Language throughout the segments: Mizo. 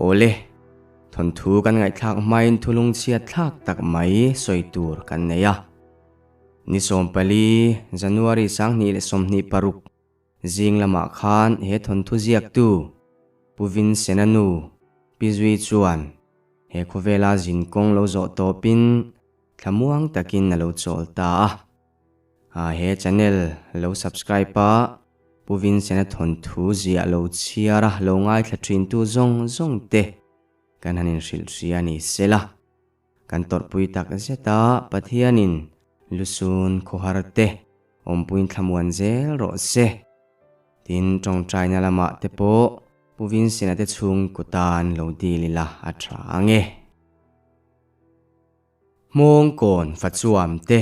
Awle, thawnthu kan ngaihthlak hmain thulung chhiat thlak tak mai sawi tur kan nei a. Ni 14, January 2026 zing lamah khan he thawnthu ziaktu Pu Vincent-a nu Pi Zui chuan he khawvela zinkawng lo zawh tawpin thlamuang takin a lo chawl ta a. A he channel lo subscribe a, Pu Vincent-a thawnthu ziah lo chhiar a lo ngaithla thintu zawng zawng te kan han inhrilh hria ni sela. Kan tawrhpui tak zet a, Pathianin lusun khawhar te awmpuiin thlamuan zel rawh se. Tin, tawngtaina lamah te pawh Pu Vincent-a te chhung kutan lo dil ila a tha ang e. Hmawngkawn Fachuam te,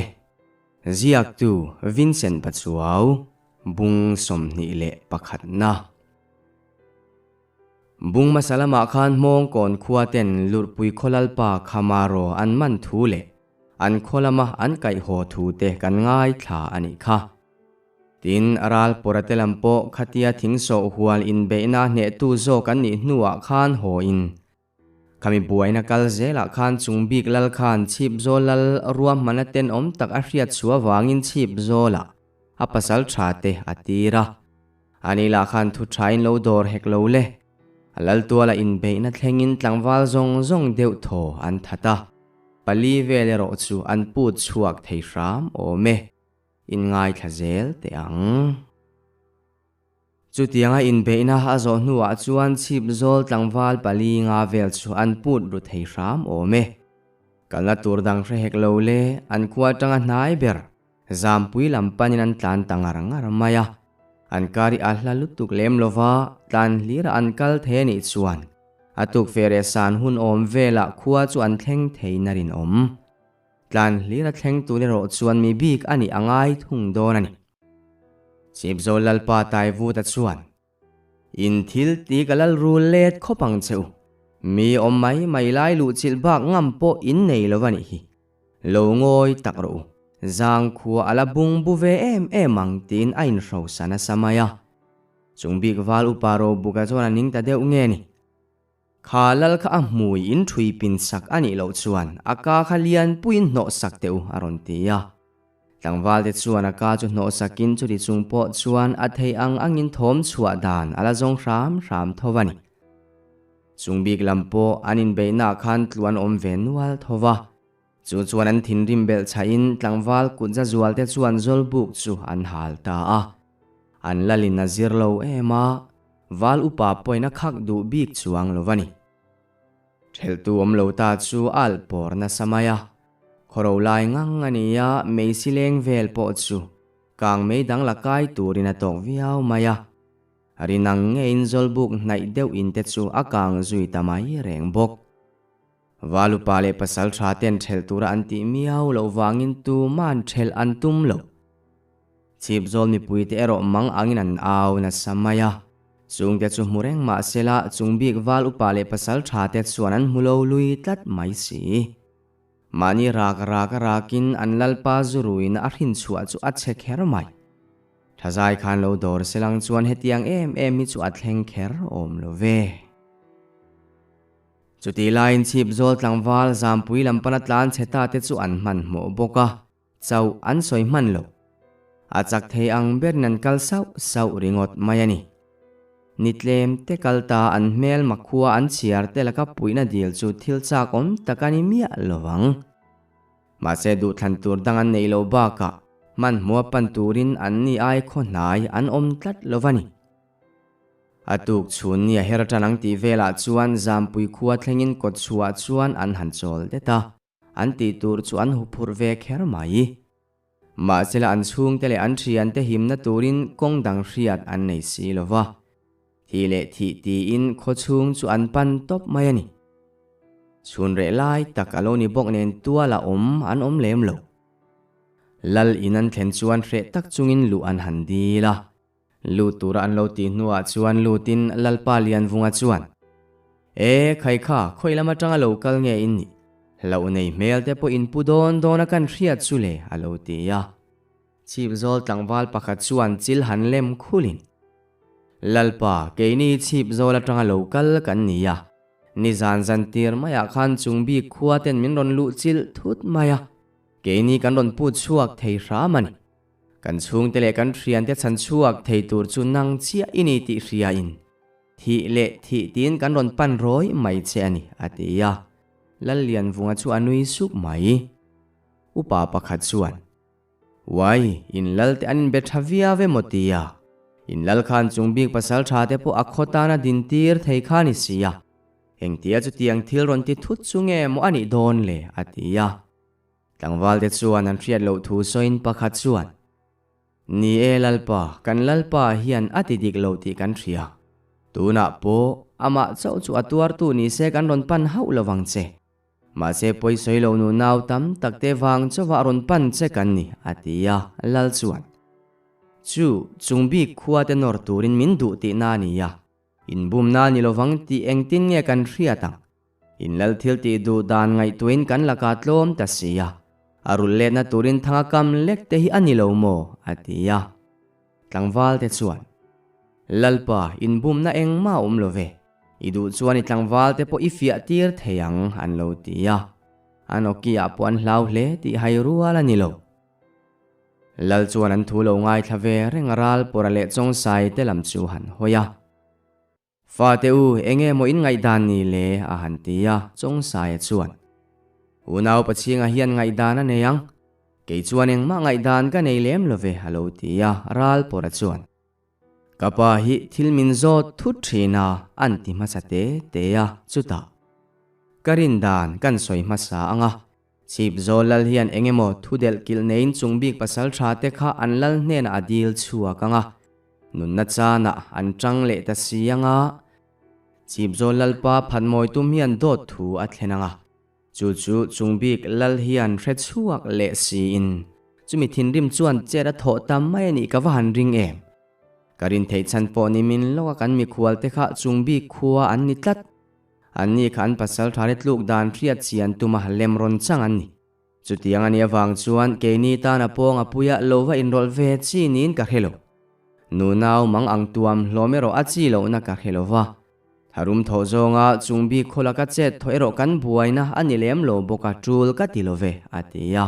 Ziaktu Vincent Pachuau, Bung 21 na. Bung hmasa lamah khan Hmawngkawn khua ten Lurhpui khaw lalpa Khamaro an man thu leh an khaw lama an kaihhaw thu te kan ngaithla a nih kha. Tin, ral pawrate lam pawh khatia thingsawh hual inbeihna hnehtu zawk an nih hnuah khan haw in Khami buaina kal zelah khan chung bik lal khan chhip zawl lal ruahmana tenawm tak a hriat chhuah avangin chhip zawlah a pasal tha te a tir a. Ani lah khan thu thain lo dawr hek lo le. A lal tuala inbeihna thlengin tlangval zawng zawng deuh thaw an that a. Pali vel erawh chu an put chhuak thei hram awm e. Inngaithla zel teh ang. Chutianga inbeihna a zawh hnuah chuan chhip zawl tlangval pali nga vel chu an put ru thei hram awm e. Kalna tur dang hre hek lo le, an khua atanga hnai ber, zampui lam panin an tlan ta ngar ngar mai a. An kar i a hla lutuk lem lova, tlan hlira an kal thei a nih chuan a tukverh leh san hun awm velah khua chu an thleng thei na rinawm. Tlan hlira thleng tur erawh chuan mi bik a nih a ngai thung dawn a ni. Chhipzawl Lalpa Taivuta chuan, In thil ti ka lal rul let khawp ang che u. Mi awm mai mai lai luh chilh bak ngam pawh in nei lo a nih hi. Lo ngawi tak rawh u. Zang khua a la bung bu ve em em ang tiin a inhrosa nasa mai a. Chung bik val upa Robuka chuan a ning ta deuh nge ni. Kha lal kha a hmui in ṭhui pin sak a nih loh chuan a ka kha lian puiin hnawh sak teh u a rawn ti a. Tlangval te chuan a ka chu hnawh sakin chuti chung pawh chuan a thei ang angin thawm chhuah dan a la zawng hram hram tho a ni. Chung bik lam pawh an inbeihnaah khan tluan awm ve nual tho va. Chu chuan an thinrim belh chhahin tlangval kut za zual te chuan zawlbuk chu an hal ta a. An lalin a zir lo em a. Val upa pawhin a khak duh bik chuang lo a ni. Thelhtu awm lo ta chu a alh pawr nasa mai a. Khawro lai ngang a ni a, meisi leng vel pawh chu kang mei dang la kai turin a tawk viau mai a. Rinang ngeiin zawlbuk hnaih deuh in te chu a kang zui ta mai reng bawk. Val upa leh pasal tha ten thelh tura an tih miau loh vangin tuman thelh an tum lo. Chhip zawl mipuite erawh mang angin an au nasa mai a. Chungte chu hmu reng mah sela chung bik val upa leh pasal tha te chuan an hmu lo lui tlat mai si. Mahni rak rak a rakin an lalpa zu ruin a hrin chhuah chu a che kher mai. Thazai khan lo dawr selang chuan hetiang em em hi chu a thleng kher awm lo ve. Chutih laiin chhip zawl tlangval zampui lam pana tlan chhe ta te chu an hmanhmawh bawk a, chauh an sawi hman lo. A chak thei ang berin an kal sauh sauh ringawt mai a ni. Ni tlem te kal ta an hmel makhua an chhiar te laka puihna dil chu thil chak awm tak a ni miah lo vang. Mahse duhthlan tur dang an neih loh bakah hmanhmawh pan turin an ni ai khaw hnai an awm tlat lo va ni. A tuk chhun ni a her tan ang tih velah chuan Zampui khua thlengin kawt chhuah chuan an han chawl det a, an tih tur chu an huphurh ve kher mai. Mahsela an chhungte leh an thiante himna turin kawng dang hriat an nei si lo va, thih leh thih tiin khaw chhung chu an pan tawp mai a ni. Chhun reh lai tak a lo ni bawk nen tuala awm an awm lem lo. Lal in an thlen chuan hreh tak chungin luh an han dil a. Lut tura an lo tih hnuah chuan lutin Lalpa Lianvunga chuan, E, khai kha, khawi lam atanga lo kal nge in nih? Hlauh nei hmel te pawh in pu dawn dawn a kan hriat chu le, a lo ti a. Chhip zawl tlangval pakhat chuan chil han lem khulin, Lalpa, keini chhip zawl atanga lo kal kan ni a. Nizan zan tir maiah khan chung bik khua ten min rawn luh chilh thut mai a, keini kan rawn put chhuak thei hram a ni. Kan chhungte leh kan thiante chhan chhuak thei tur chu nang chiah i ni tih hriain thih leh thih tiin kan rawn pan rawi mai che a ni, a ti a. Lallianvunga chu a nui sup mai. Upa pakhat chuan, Uai, in lal te an inbe tha viau em aw tia. In lal khan chung bik pasal tha te pawh a khaw tana dintir thei kha ni sia. Engtia chutiang thil rawn ti thut chu nge maw a nih dawn le? a ti a. Tlangval te chuan an hriat loh thu sawiin pakhat chuan, Ni e Lalpa, kan Lalpa hian a ti dik lo tih kan hria. Tunah pawh amah chauh chu a tuartu ni se kan rawn pan hauh lo vang che. Mahse pawisawi lo nu nau tam tak te vang chauha a rawn pan che kan ni, a ti a, Lal chuan. Chu, chung bik khua te nawr turin min duh tihna a ni a, inbumna a ni lovang tih engtin nge kan hriat ang? In Lal thil tih duh dan ngaihtuahin kan lakah tlawm ta si a, a rulh letna turin thanga kam lek te hi a ni lo maw? a ti a. Tlangval te chuan, Lalpa, inbumna engmah a awm lo ve. I duh chuan i tlangval te pawh i fiah tir thei ang, an lo ti a. An awki ah pawh an hlau hle tih hai rual a ni lo. Lal chuan an thu lo ngaithla ve reng a ral pawra leh chawngsai te lam chu han hawi a. Fate u, enge maw in ngaihdan ni le? a han ti a, chawngsaia chuan. Unau pachhinga hian ngaihdan a nei ang. Kei chuan engmah ngaihdan ka nei lem lo ve, a lo ti a, ral pawra chuan. Ka pa hi thil min zawt thut thin a, an ti hmasa te te a, chutah ka rin dan kan sawi hmasa ang a, Chhip zawl lal hian eng emaw thu delh kilh neiin chung bik pasal tha te kha an lal hnenah a dil chhuak ang a, nunna chanah an tang leh ta si ang a, Chhip zawl lalpa phatmawi tum hian dawt thu a thlen ang a. Chu chu chung bik lal hian hre chhuak leh siin chumi thinrim chuan chet a thawh ta mai a nih ka va han ring em. Ka rin theih chhan pawh ni min lawka kan mikhual te kha chung bik khua an ni tlat. An ni kha an pasal tha te tluk dan hriat chian tuma lem rawn chang an ni. Chutiang a nih avang chuan keini tan a pawng a puia lo va inrawlh ve chi niin ka hre lo. Nunau mang ang tuam hlawm erawh a chi lohna ka hre lo va. Tharum thawh zawnga chung bik khaw laka chet thawh erawh kan buaina a ni lem lo bawk a tul ka ti lo ve, a ti a.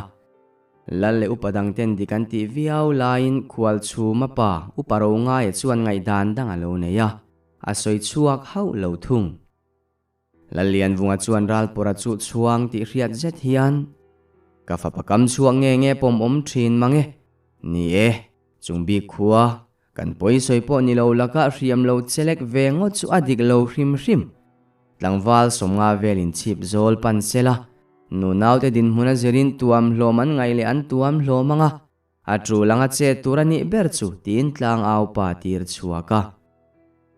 Lal leh upa dang ten dik an tih viau laiin khual chhuma pa upa ro ngaia chuan ngaihdan dang a lo nei a, a sawi chhuak hauh lo thung. Lallianvunga chuan Ralpawra chu chhuang tih hriat zet hian, Ka fapa kam chhuak nge nge pawm awm thin mang e. Ni e, chung bik khua, kan pawisawi pawh ni lo lakah hriam lo chelek ve ngawt chu a dik lo hrim hrim. Tlangval sawmnga velin chhip zawl pan sela, nu naute dinhmun a zirin tuam hlawm an ngaih leh an tuam hlawm ang a, A tul anga chet tur a nih ber chu tiin tlangau pa tir chhuak a.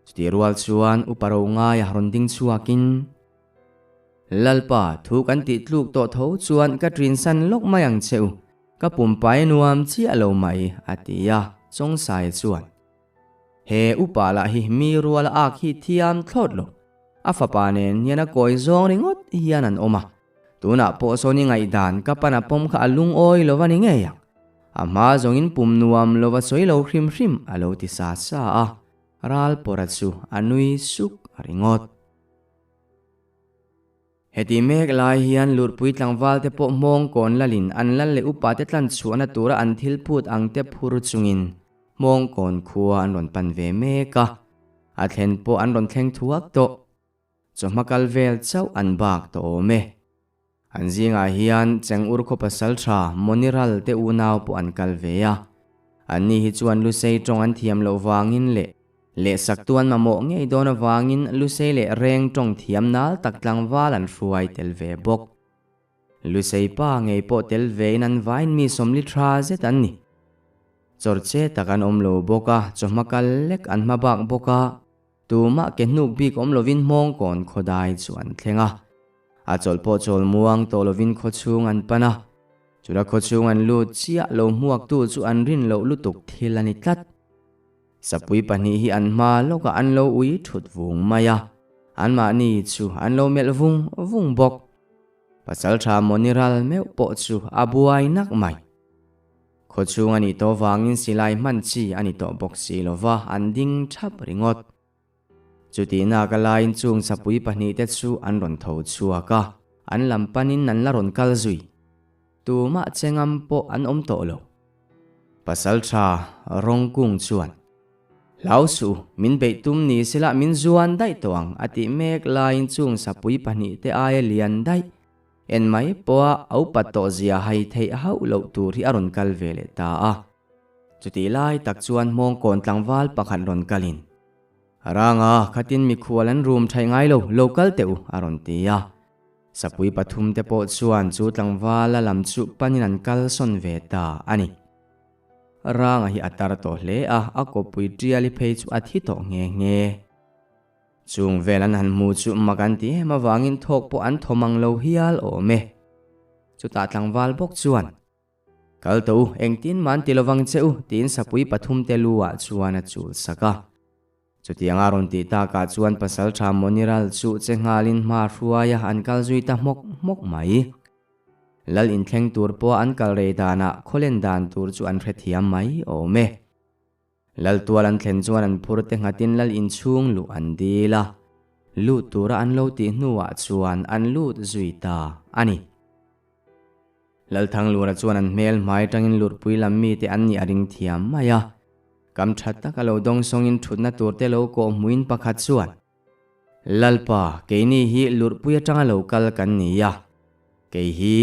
Chutih rual chuan upa ro ngaia rawn ding chhuakin, Lalpa, thu kan tih tluk tawh tho chuan ka ṭinsan lawk mai ang che u, ka pumpai nuam chiah lo mai, a ti a, Chawngsaia chuan, He upa lah hi mi rual ak hi thiam thlawt lo, a fapa nen hian a kawi zawng ringawt hian an awm a, Tunah pawh sawn i ngaihdan ka pan a pawm kha a lungawi lo va ni ngei ang. A hma zawngin pum nuam lo va sawi lo hrim hrim a lo ti sa sa a, Ralpawra chu a nui suk a ringawt. Heti mek lai hian lurhpui tlangval te pawh hmawng kawn lalin an lal leh upa te tlan chhuahna tura an thil phut ang te phur chungin hmawng kawn khua an rawn pan ve mek a, a thlen pawh an rawn thleng thuak tawh. Chawhma kal vel chauh an bak tawh awm e. An zingah hian Cheng-ur khaw pasal tha Moniral te unau pawh an kal ve a. Anni hi chuan Lusei tawng an thiam loh vangin leh lehsak tu an mamawh ngei dawn avangin Lusei leh Reng tawng thiam nal tak tlangval an hruai tel ve bawk. Lusei pa ngei pawh tel vein an vain mi sawmli tha zet an ni. Chawrche tak an awm lo bawk a, chawhma kal lek an hma bak bawk a. Tumah ke hnuk bik awm lovin hmawngkawn khawdai chu an thleng a. A chawlh pawh chawl muang tawh lovin khawchhung an pan a. Chula khawchhung an lut chiah lo hmuaktu chu an rin loh lutuk thil a ni tlat. Sapui pahnih hi an hma lawkah an lo ui thut vung mai a. Anmahni chu an lo melh vung vung bawk. Pasaltha Mawni ral meuh pawh chu a buai nak mai. Khawchhung a nih tawh vangin silai hman chi a ni tawh bawk si lo va, an ding thap ringawt. Chutih nak a laiin chung sapui pahnihte chu an rawn tho chhuak a, an lam panin an la rawn kal zui. Tumah che ngam pawh an awm tawh lo. Pasalṭha Rawngkung chuan, Hlau suh, min beih tum ni sela min zuan daih tawh ang a tih mek laiin chung sapui pahnihte aia lian daih en mai pawha a upat tawh zia hai theih hauh loh tur hi a rawn kal ve leh ta a. Chutih lai tak chuan hmawngkawn tlangval pakhat rawn kalin, Ranga, khatin mikhual an rum thaih ngai lo, lo kal teh u, a rawn ti a. Sapui pathum te pawh chuan chu tlangvala lam chu panin an kal sawn ve ta a ni. Ranga hi a tar tawh hle a, a kawppui tiali phei chu a thi tawh nghe nghe. Chung vel an han hmu chu mak an ti em avangin thawk pawh an thaw mang lo hial awm e. Chutah tlangval bawk chuan, Kal tawh u, engtin mah an ti lovang che u, tiin sapui pathum te lu ah chuan a chul sak a. Chutiang a rawn tih takah chuan pasalṭha Moniral chu che nghalin hma hruaia an kal zui ta hmawk hmawk mai. Lal inthleng tur pawha an kal rei danah khawlen dan tur chu an hrethiam mai awm e. Lal tual an thlen chuan an phur te nghatin lal inchhung luh an dil a, lut tura an lo tih hnuah chuan an lut zui ta a ni. Lal Thanglura chuan an hmel hmai tangin lurhpui lam mite an nih a ring thiam mai a, kam tha taka lo dawng sawngin thutna tur te lo kawh hmuin pakhat chuan, Lalpa, keini hi lurhpui atanga lo kal kan ni a. Kei hi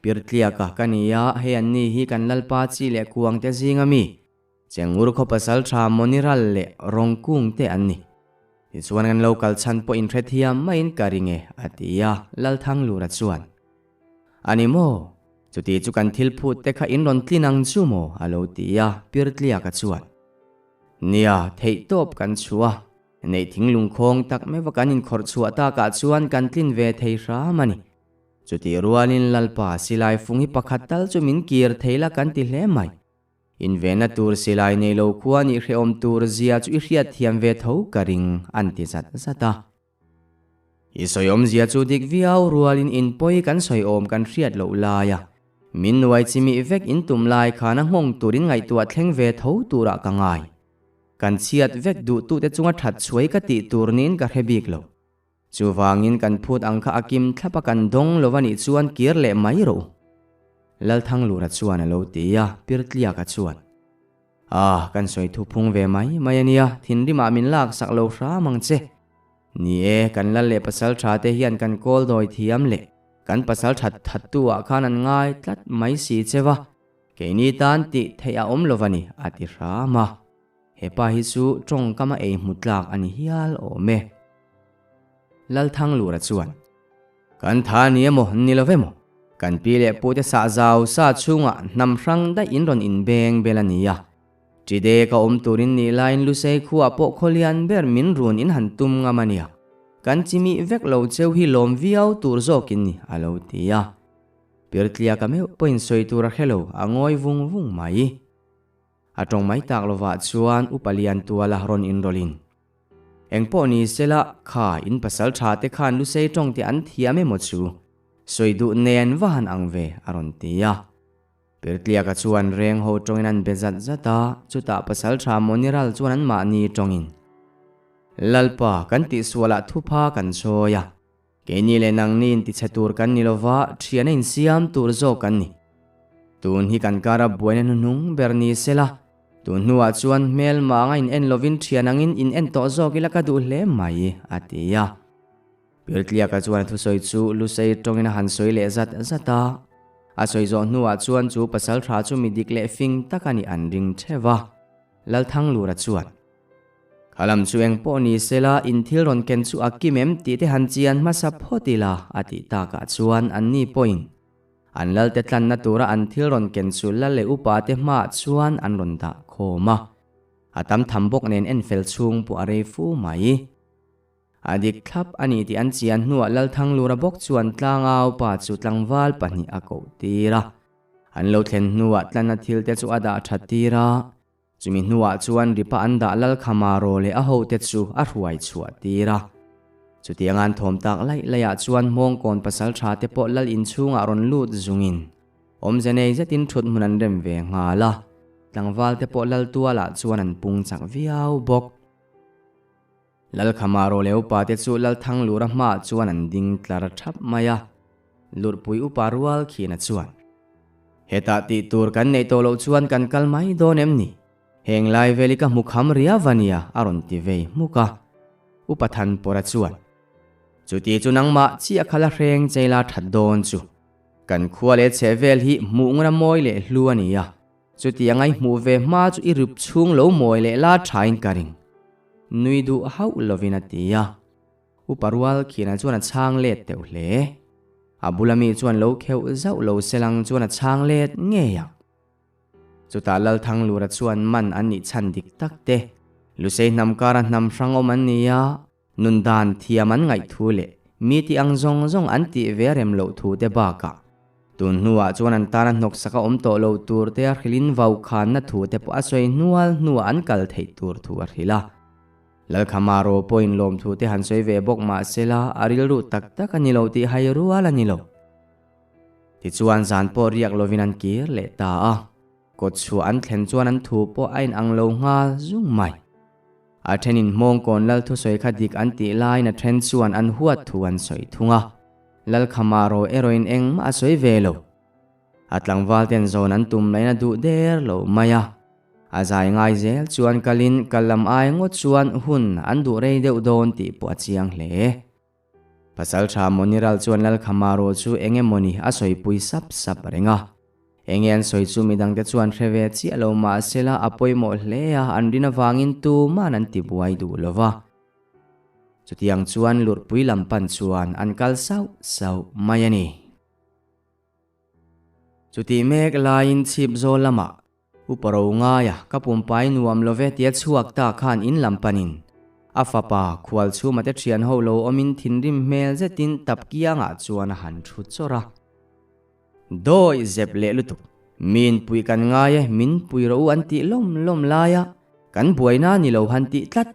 Pirtliaka ka ni a, hei anni hi kan Lalpa chi leh kuangte zinga mi, Chengur khaw pasal tha Moniral leh Rawngkung te an ni. Tichuan kan lo kal chhan pawh inhrethiam maiin ka ring e, a ti a, Lalthanglura chuan. A ni maw? Chuti chu kan thil phut te kha in rawn tlin ang chu maw? a lo ti a, Pirtliaka chuan. Nia, theihtawp kan chhuah a. Neih thinglung khawng tak meuh a kan inkhawrh chhuah takah chuan kan tlin ve thei hram a ni. Chutih rualin Lalpa silai fung hi pakhat tal chu min kir thei la kan ti hle mai. Invenna tur silai nei lo khua nih hrehawm tur zia chu i hriat thiam ve tho ka ring an ti zat zat a. I sawiawmzia chu dik viau rualin inpawi kan sawiawm kan hriat loh lai a. Min nuai chimih vek in tum lai khan a nghawng turin ngaihtuah thleng ve tho turah ka ngai. Kan chhiat vek duhtute chunga that chhuai ka tih tur niin ka hre bik lo. Chuvangin kan phut ang kha a kim thlap a kan dawng lo a nih chuan kir leh mai rawh u. Lalthanglura chuan a lo ti a, Pirtliaka chuan, Ah, kan sawi thuphung ve mai mai a nia, thinrimah min lak sak lo hram ang che. Ni e, kan lal leh pasal tha te hian kan kawl dawi thiam leh kan pasal that thattu ah khan an ngai tlat mai si che va. Keini tan tih theih a awm lo va ni, a ti hram a. He pa hi chu tawngkam a ei hmu tlak a ni hial awm e. Lalthanglura chuan, Kan tha ni emaw, ni lo emaw, kan pi leh pute sah zau sa chhungah hnam hrang daih in rawn inbeng bel a ni a. Ṭide ka awm turin nih laiin Lusei khuah pawh khawlian ber min run in han tum ngam a nia. Kan chimih vek lo cheu hi lawm viau tur zawkin ni, a lo ti a. Pirtliaka meuh pawhin sawi tur a hre lo, a ngawi vung vung mai. A tawng mai tak lovah chuan Upa Liantuala rawn inrawlhin, Engpawh ni sela, kha in pasal tha te khan Lusei tawng te an thiam emaw chu? Sawi duh nen va han ang ve, a rawn ti a. Pirtliaka chuan reng ho tawngin an be zat zat a, chutah pasal tha Moniral chuan anmahni tawngin, Lalpa, kan tihsualah thupha kan sawi a. Keini leh nangni intichhe tur kan ni lova, thiana insiam tur zawk kan ni. Tun hi kan kara buaina hnuhnung ber ni sela, tun hnuah chuan hmel manga in en lovin thian angin in en tawh zawk ila ka duh hle mai, a ti a. Pirtliaka chuan a thusawi chu Lusei tawngin a han sawi leh zat zat a. A sawi zawh hnuah chuan chu pasaltha chu mi dik leh fing tak a nih an ring theuh a. Lalthanglura chuan. Kha lam chu eng pawh ni sela in thil rawn ken chu a kim em tih te han chian hmasa phawt ila a tih takah chuan anni pawhin an lalte tlanna tura an thil rawn ken chu lal leh upa te hmaah chuan an rawn dah khawm a. A tam tham bawk nen en fel chhung pawh a rei fu mai. A dik thlap a ni tih an chian hnuah Lalthanglura bawk chuan tlangau pa chu tlangval pahnih a koh tir a. An lo thlen hnuah tlanna thil te chu a dah tha tir a. Chumi hnuah chuan Ripa an dah Lalkhama raw leh a hote chu a hruai chhuah tir a. Chutiang an thawm tak laih laihah chuan Hmawngkawn pasaltha te pawh lal inchhungah rawn lut zungin awmze nei zetin thut hmun an rem ve nghal a. Tlangval te pawh lal tualah chuan an pung chak viau bawk. Lalkhama rawleh upa te chu Lalthanglura hmaah chuan an ding tlar thap mai a, Lurhpui upa rual khina chuan, Hetah tih tur kan neih tawh loh chuan kan kal mai dawn em ni? Heng lai vel hi ka hmu kham riau a nia a rawn ti vei hmuk a. Upa Thanpawra chuan, Chuti chu nangmah chiah kha la hreng cheila that dawn chu. Kan khua leh chheh vel hi hmuh nguna mawi leh hlu a ni a, chutiang a i hmuh ve hma chu i rip chhung lo mawi leh la thain ka ring. Nui duh hauh lovin a ti a. Upa rual khina chuan a chhang let teuh hle. A bula mi chuan lo kheuh zauh lo selang chuan a chhang let ngei ang. Chutah Lalthanglura chuan man an nih chhan dik tak te, Lusei hnam kara hnam hrang awm an ni a, Nun dan thiam an ngaih thu leh mi tih ang zawng zawng an tih ve rem loh thu te bakah tun hnuah chuan an tana hnawksak a awm tawh lo tur te a hrilhin vaukhanna thu te pawh a sawi hnual hnuah an kal theih tur thu a hrilh a. Lalkhama ro pawhin lawmthu te han sawi ve bawk mah sela a rilru tak tak a ni lo tih hai rual a ni lo. Tichuan zan pawh riak lovin an kir leh ta a, kawt chhuah an thlen chuan an thu pawh a inang lo nghal zung mai. A thenin Hmawngkawn lal thusawi kha dik an tih laiin a then chuan an huat thu an sawi thung a, Lalkhama ro erawhin engmah a sawi ve lo. A tlangval ten zawn an tum lain a duh der lo mai a, a zai ngai zel chuan kalin kal lam ai ngawt chuan hun an duh rei deuh dawn tih pawh a chiang hle. Pasalṭha Moniral chuan Lalkhama ro chu eng emawni a sawipui sap sap reng a. Enge an sawi chu midangte chuan hre ve chiah lo mah sela a pawimawh hle a, an rin avangin tuman an ti buai duh lo va. Chutiang chuan lurhpui lam pan chuan an kal sauh sauh mai a ni. Chutih mek laiin chhip zawl lamah Upa ro ngaia ka pumpai nuam lo ve tia chhuak ta khan in lam panin a fapa khual chhuma te thian ho lo awmin thinrim hmel zetin tap kiangah chuan a han thu chawrh a. Dawi zep leh lutuk, min pui kan ngai e, min pui rawh u an tih lawm lawm laia kan buaina ni lo han tih tlat.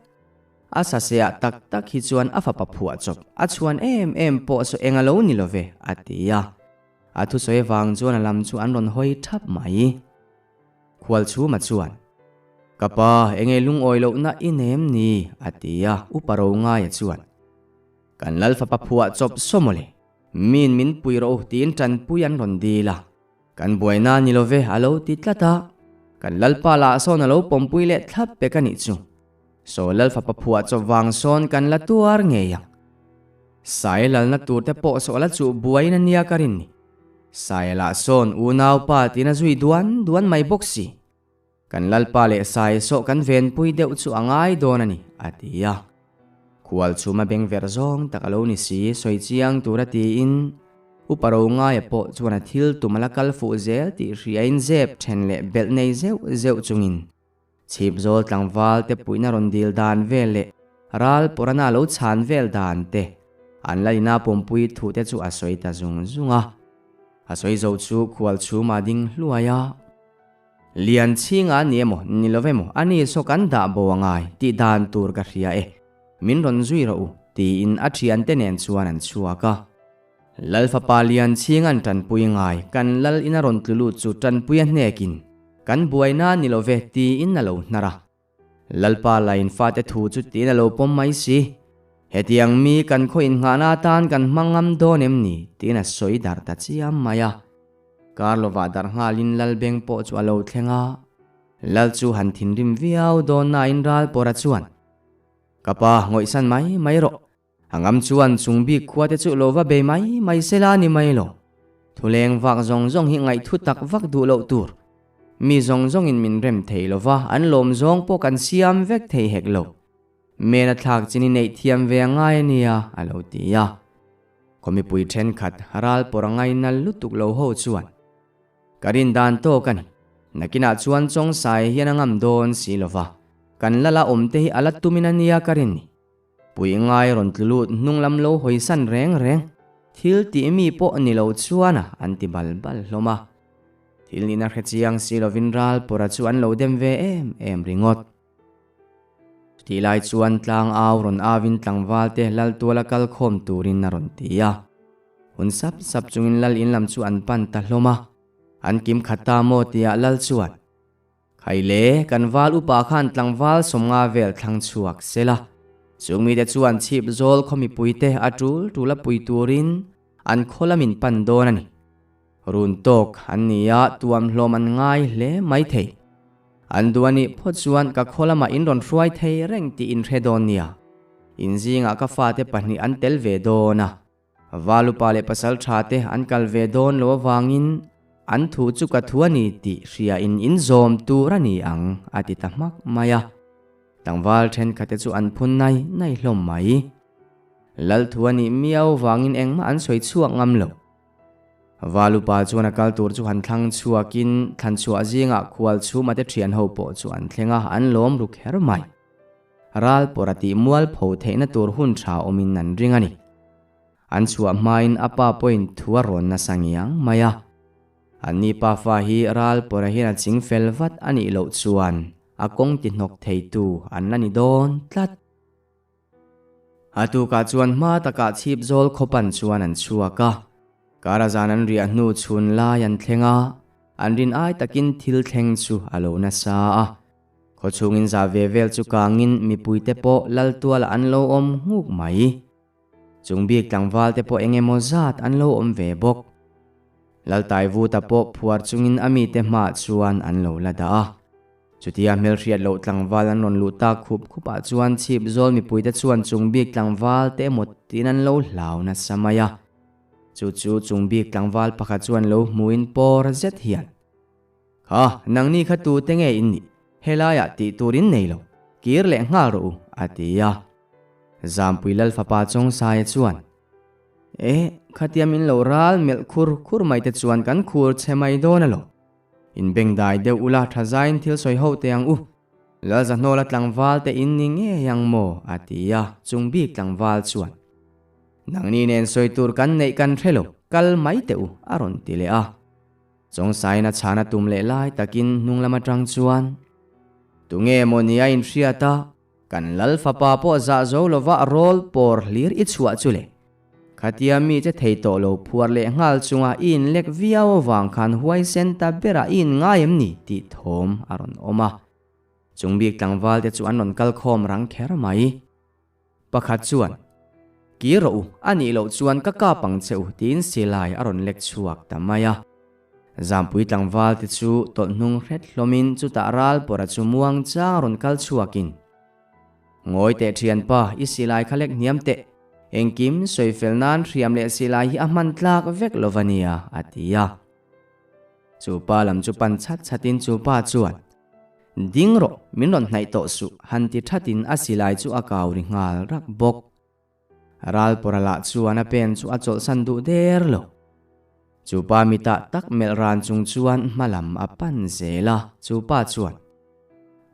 A saseah tak tak hi chuan a fapa phuah chawp a chhuan em em pawh saw eng a lo ni lo ve a ti a. A thusawi vang chuan a lam chu an rawn hawi thap mai. Khualchhuma chuan, Ka pa, enge lungawi lohna i nem ni? a ti a, Upa Rongaia chuan, Kan lal fapa phuah chawp saw mawle, min min pui rawh u tiin tanpui an rawn dil a, kan buaina ni lo ve a lo ti tlat a, kan lalpa lah sawn a lo pawmpui leh thlap pek a nih chu. Saw lal fapa phuah chawp vang sawn kan la tuar ngei ang. Sai lalna tur te pawh saw la chuh buaiin a nia ka rin ni. Sai lah sawn unaupa tiin a zui duan duan mai bawk si. Kan lalpa leh sai sawh kan venpui deuh chu a ngai dawn a ni, a ti a. Khual chhuma beng verh zawng tak a lo ni si, sawi chiang tura tiin Upa Rongaia pawh chuan a thil tum a la kal fuh zel tih hriain zep then leh belh nei zeuh zeuh chungin Chhipzawl tlangval te puihna rawn dil dan vel leh ral pawrana lo chhan vel dan te an la ina pawmpui thu te chu a sawi ta zung zung a. A sawi zo chu khual chhuma ding hluai a. Lian chhinga a ni emaw ni lo emaw a ni saw kan dah bo a ngai tih dan tur ka hria e, min rawn zui rawh u tiin a thiante nen chuan an chhuak a. Lal fapa lian chhing an tanpui ngai, kan lal in a rawn tlu lut chu tanpui a hnekin, kan buaina ni lo ve tiin a lo hnar a. Lalpa lain fate thu chu tiin a lo pawm mai si. Hetiang mi kan khaw innghahna atan kan hmang ngam dawn em ni tiin a sawi darh ta chiam mai a. Kar lovah darh nghalin lal beng pawh chu a lo thleng a. Lal chu han thinrim viau dawn nain Ralpawra chuan, Ka pa, ngawihsan mai mai rawh. A ngam chuan chung bik khua te chu lo va bei mai mai sela a ni mai lo. Thuleng vak zawng zawng hi ngaihthu tak vak duh loh tur. Mi zawng zawngin min rem thei lo va, an lawm zawng pawh kan siam vek thei hek lo. Men a thlak chin i neih thiam ve a ngai a nia, a lo ti a. Khaw mipui thenkhat ral pawr a ngainal lutuk lo ho chuan, Ka rin dan tawk a ni. Nakinah chuan Chawngsai hian a ngam dawn si lo va, kan lala awm te hi a la tumin a nia ka rin ni. Pui ngai rawn tlu lut hnung lam lo hawi san reng reng, thil tih mi pawh ni lo chuan a an ti bal bal hlawm a. Thil nihna hre chiang si lovin ral pawra chu an lo dem ve em em ringawt. Chutih lai chuan tlang au rawn auin tlangval te lal tuala kal khawm turin a rawn ti a. Hun sap sap chungin lal in lam chu an pan ta hlawm a. An kim khat ta maw tia lal chuan Khaile, kan val upa khan tlangval 50 vel thlang chhuak se la. Chung mite chuan chhip zawl khaw mipuite a tul tula pui turin an khaw lamin pan dawn a ni. Run tawk an ni a, tuamhlawm an ngai hle mai thei. An duh a nih phawt chuan ka khaw lamah in rawn hruai thei reng tih in hre dawn nia. In zingah ka fate pahnih an tel ve dawn a. Valupa leh pasal tha te an kal ve dawn lo avangin an thu chu ka thu a ni tih hria in in zawm tur a ni ang a ti ta hmak mai a. Tlangval thenkhatte chu an phun nai nai hlawm mai. Lal thu a nih miau vangin engmah an sawi chhuak ngam lo. Valupa chuan a kal tur chu han thlang chhuakin thlan chhuah zingah khual chhuma te thian ho pawh chu an thleng a, an lawm ru kher mai. Ral pawr a tih mual pho theihna tur hun tha awmin an ring a ni. An chhuah hmain a pa pawhin thu a rawn nasa ngiang mai a. Anni pafa hi ral pawra hian a ching fel vat a nih loh chuan a kawng ti hnawk theitu an la ni dawn tlat. A tukah chuan hma takah chhip zawl khawpan chuan an chhuak a. Kara zan an riah hnu chhun lai an thleng a, an rin ai takin thil thleng chu a lo nasa a. Khawchhungin za ve vel chu kangin mipuite pawh lal tualah an lo awm nghuk mai. Chung bik tlangval te pawh eng emaw zat an lo awm ve bawk. Laltaivuta pawh phuar chungin a mite hmaah chuan an lo la dah a. Chutia hmelhriat loh tlangval an rawn luh tak khup khupah chuan chhip zawl mipuite chuan chung bik tlangval te emaw tiin an lo hlau nasa mai a. Chu chu chung bik tlangval pakhat chuan lo hmuin pawr zet hian. Kha, nangni kha tute nge in nih? Helaiah tih tur in nei lo, kir leh nghal rawh u, a ti a. Zampui Lal fapa Chawngsaia chuan, E, khatia min lo ral melh khur khur mai te chuan kan khur chhe mai dawn a lo. In bengdai deuh ula tha zaiin thil sawi ho teh ang u. Lal Zahnawla tlangval te in ni ngei ang maw? a ti a, chung bik tlangval chuan, Nangni nen sawi tur kan neih kan hre lo, kal mai teh u, a rawn ti leh a. Chawngsain a chhana tum leh lai takin hnung lam atang chuan, Tunge maw nia inhriat a, kan lal fapa pawh zah zo lova rawl pawr hlir i chhuah chu le. Khatia mi che thei tawh lo phuar leh nghal chunga i inlek viau avang khan huaisen ta berah i inngai em ni tih thawm a rawn awm a. Chung bik tlangval te chu an rawn kal khawm rang kher mai. Pakhat chuan, Kir rawh u, a nih loh chuan ka kap ang che u, tiin silai a rawn lek chhuak ta mai a. Zampui tlangval te chu tawlh hnung hret hlawmin chutah ral pawra chu muang chang rawn kal chhuakin, Ngawi teh thianpa, i silai kha lek hniam teh, engkim sawi fel nan hriam leh silai hi a hman tlak vek lo va nia, a ti a. Chu pa lam chu pan chhat chhatin chu pa chuan, Ding rawh, min rawn hnaih tawh suh, han ti thatin a silai chu a kau ri nghal rak bawk. Ralpawra lah chuan a pen chu a chawlhsan duh der lo. Chu pa mitah tak melh ran chung chuan hma lam a pan zel a, chu pa chuan,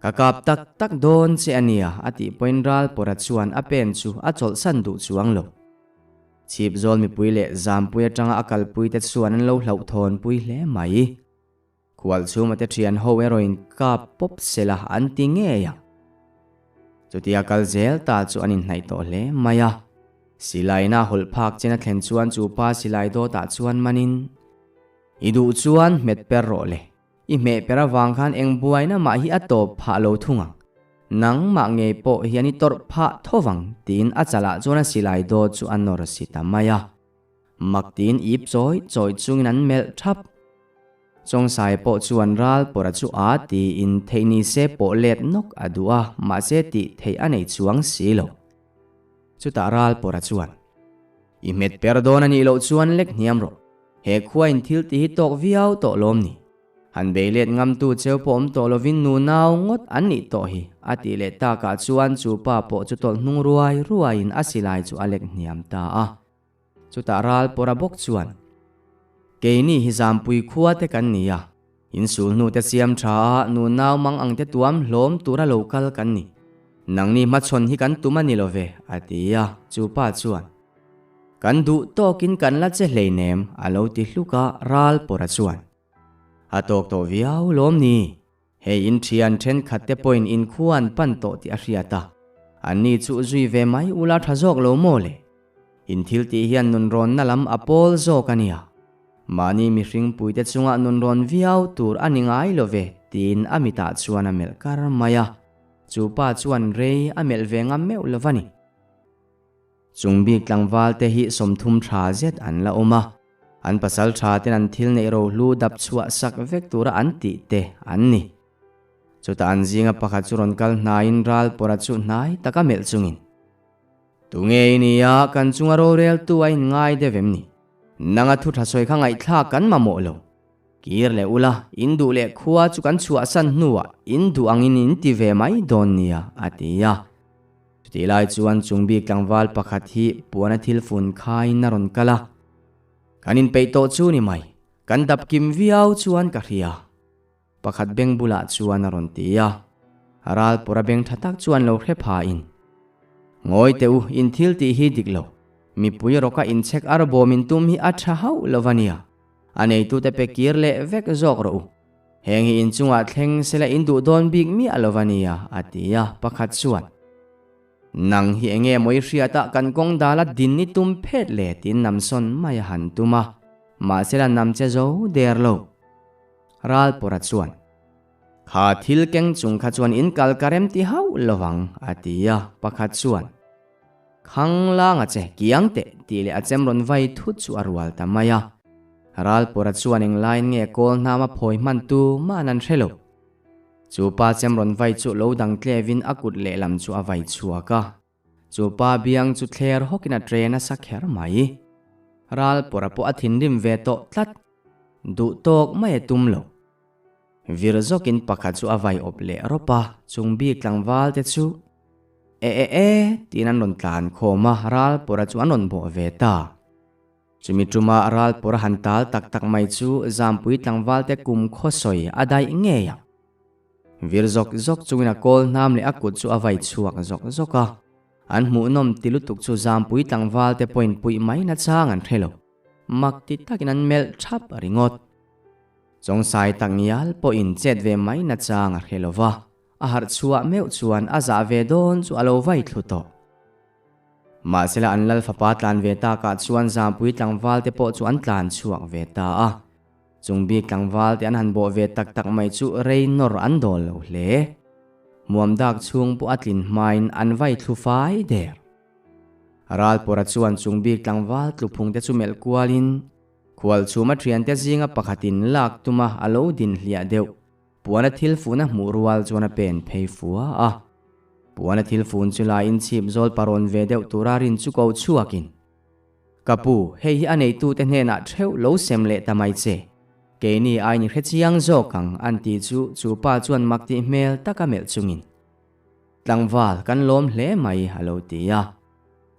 Ka kap tak tak dawn che a nia, a tih pawhin Ralpawra chuan a pen chu a chawlhsan duh chuang lo. Chhip zawl mipui leh zampui atanga a kalpui te chuan an lo hlauhthawnpui hle mai. Khual chhuma te thian ho erawhin kap pawp sela an ti ngei ang. Chutia kal zel ta chu an inhnaih tawh hle mai a. Silaina hawlh phak chen a thlen chuan chu pa silai dawtah chuan manin, I duh chuan hmet per rawh le. I hmeh per avang khan eng buaina mah hi a tawp phah lo thung ang. Nangmah ngei pawh hian i tawrh phah tho vang tiin a chalah chuan a silai dawt chu a nawr si ta mai a. Mak tiin ip chawi chawi chungin an melh thap. Chawngsai pawh chuan ral pawra chu a tiin theih ni se pawh let nawk a duh a, mahse tih theih a nei chuang si lo. Chutah ral pawra chuan, I hmet per dawn a nih loh chuan lek hniam rawh, he khuain thil ti hi tawk viau tawh lawm ni? Han bei let ngamtu cheu pawh awm tawh lovin nu nau ngawt an nih tawh hi, a tih leh takah chuan chu pa pawh chu tawlh hnung ruai ruaiin a silai chu a lek hniam ta a. Chutah ral pawra bawk chuan, Keini hi Zampui khua te kan ni a, insul hnu te siam tha a, nu nau mang ang te tuam hlawm tura lo kal kan ni. Nangni hmachhawn hi kan tum a ni lo ve, a ti a, chu pa chuan, Kan duh tawkin kan la che hleinem, a lo ti hluk a, ral pawra chuan, A tawk tawh viau lawm ni? Hei in thian thenkhat te pawhin in khua an pan tawh tih a hriat a, anni chu zui ve mai ula tha zawk lo maw le? In thil tih hian nunrawnna lam a pawl zawk a nia. Mahni mihring puite chungah nunrawn viau tur a ni ngai lo ve tiin a mitah chuan a melh kar mai a. Chu pa chuan rei a melh ve ngam meuh lo va ni. Chung bik tlangval te hi 30 tha zet an la awm a, an pasal tha ten an thil neih rohlu dap chhuah sak vek tura an tih te an ni. Chutah an zinga pakhat chu rawn kal hnaiin ral pawra chu hnai taka melh chungin, Tunge i nia, kan chunga roreltu a inngai deuh em ni? Nanga thu tha sawi kha ngaihthlak kan mamawh lo. Kir leh ula, in duh leh khua chu kan chhuahsan hnuah in duh angin in ti ve mai dawn nia, a ti a. Chutih lai chuan chung bik tlangval pakhat hi puana thil fun khaiin a rawn kal a. Kan inpeih tawh chu ni mai, kan dap kim viau chuan ka hria. Pakhat beng bulah chuan a rawn ti a. Ral pawra beng tha tak chuan lo hre phain, Ngawi teh u, in thil tih hi dik lo. Mipui rawka inchhek ar bawm in tum hi a tha hauh lo va nia. A neitute pe kir leh vek zawk rawh u. Heng hi inchungah thleng sela in duh dawn bik miah lo va nia, a ti a, pakhat chuan. Nang hi enge maw i hriat a kan kawng dala din i tum phet le tiin namsawn mai a han tum a, mahsela nam che zo der lo. Ral pawra chuan, Kha thil keng chung kha chuan in kal ka rem ti hauh lo vang, a ti a, pakhat chuan. Khang lang a che, kiang teh, tih leh a chem rawn vai thut chu a rual ta mai a. Ralpawra chuan englaiin nge kawl hnam a phawi hman tu man an hre lo. Chu pa chem rawn vai chu lo dang tlevin a kut lehlam chu a vai chhuak a. Chu pa biang chu thler hawkin a tre nasa kher mai. Ralpawra pawh a thinrim ve tawh tlat. Duh tawk mai a tum lo. Vir zawkin pakhat chu a vai awp leh rawp a, chung bik tlangval te chu E e e tiin an rawn tlan khawm a, ral pawra chu an rawn bawh ve ta. Chumi tuma ral pawra han tal tak tak mai chu Zampui tlangval te kum khaw sawi a daih ngei ang. Vir zawk zawk chungin a kawl hnam leh a kut chu a vai chhuak zawk zawk a, an hmuhnawm ti lutuk chu Zampui tlangval te pawhin puih mai nachang an hre lo. Mak ti takin an melh thap ringawt. Chawngsai tak ngial pawhin chet ve mai nachang a hre lo va, a harh chhuah meuh chuan a zah ve dawn chu a lo vai thlu tawh. Mahsela an lal fapa tlan ve takah chuan Zampui tlangval te pawh chu an tlan chhuak ve ta a. Chung bik tlangval te an han bawh ve tak tak mai chu rei nawr an dawl lo hle. Muam dak chhung pawh a tlin hmain an vai thlu fai der. Ralpawra chuan chung bik tlangval tluphung te chu melh kualin, Khual chhuma thiante zinga pakhatin lak tuma a lo din hliah deuh. Puana thil fun a hmuh rual chuan a pen phei fua a. Puana thil fun chu laiin chhip zawl parawn ve deuh tura rin chu ko chhuakin, Ka pu, hei hi a neitute hnenah theuh lo sem leh ta mai che. Keini ain i hrechiang zawk ang, an ti chu chu pa chuan mak tih hmel taka melh chungin, Tlangval, kan lawm hle mai, a lo ti a.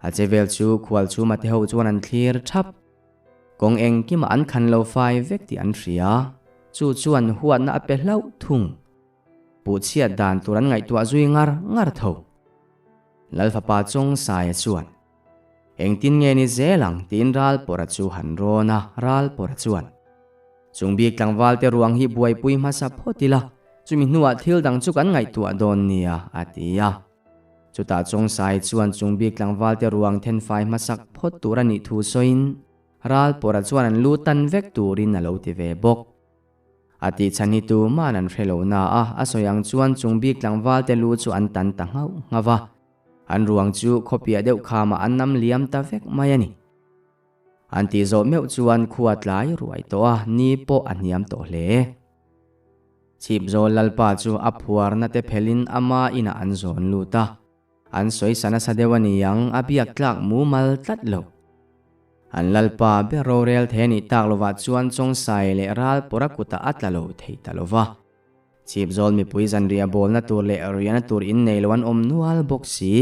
A che vel chu khual chhuma te ho chuan an thlir thap. Kawng engkimah an khan lo fai vek tih an hria. Chu chuan huatna a pe hlauh thung. Puhchhiat dan tur an ngaihtuah zui ngar ngar tho. Lalfapa Chawngsaia chuan, Engtin nge ni zel ang? tiin Ralpawra chu han rawn a, Ralpawra chuan, Chung bik tlangval te ruang hi buaipui hmasa phawt ila, chumi hnuah thil dang chu kan ngaihtuah dawn nia, a ti a. Chutah Chawngsai chuan chung bik tlangval te ruang thenfai hmasak phawt tur a nih thu sawiin Ralpawra chuan an lu tan vek turin a lo ti ve bawk. A tih chhan hi tuman an hre lo na a, a sawi ang chuan chung bik tlangval te lu chu an tan ta nghauh nghauh va. An ruang chu khawpiah deuh khamah an nam liam ta vek mai a ni. An tih zawh meuh chuan khua tlai ruai tawh a, ni pawh a hniam tawh hle. Chhipzawl Lalpa chu a phuarna te phelin ama inah an zawn lut a, an sawi sa nasa deuh a ni ang, a biak tlak mumal tlat lo. An Lalpa ber rorel thei a nih tak lovah chuan Chawngsai leh Ralpawra kutah a tla lo thei ta lo va. Chhipzawl mipui zanriah bawlna tur leh riahna tur innei lo an awm nual bawk si.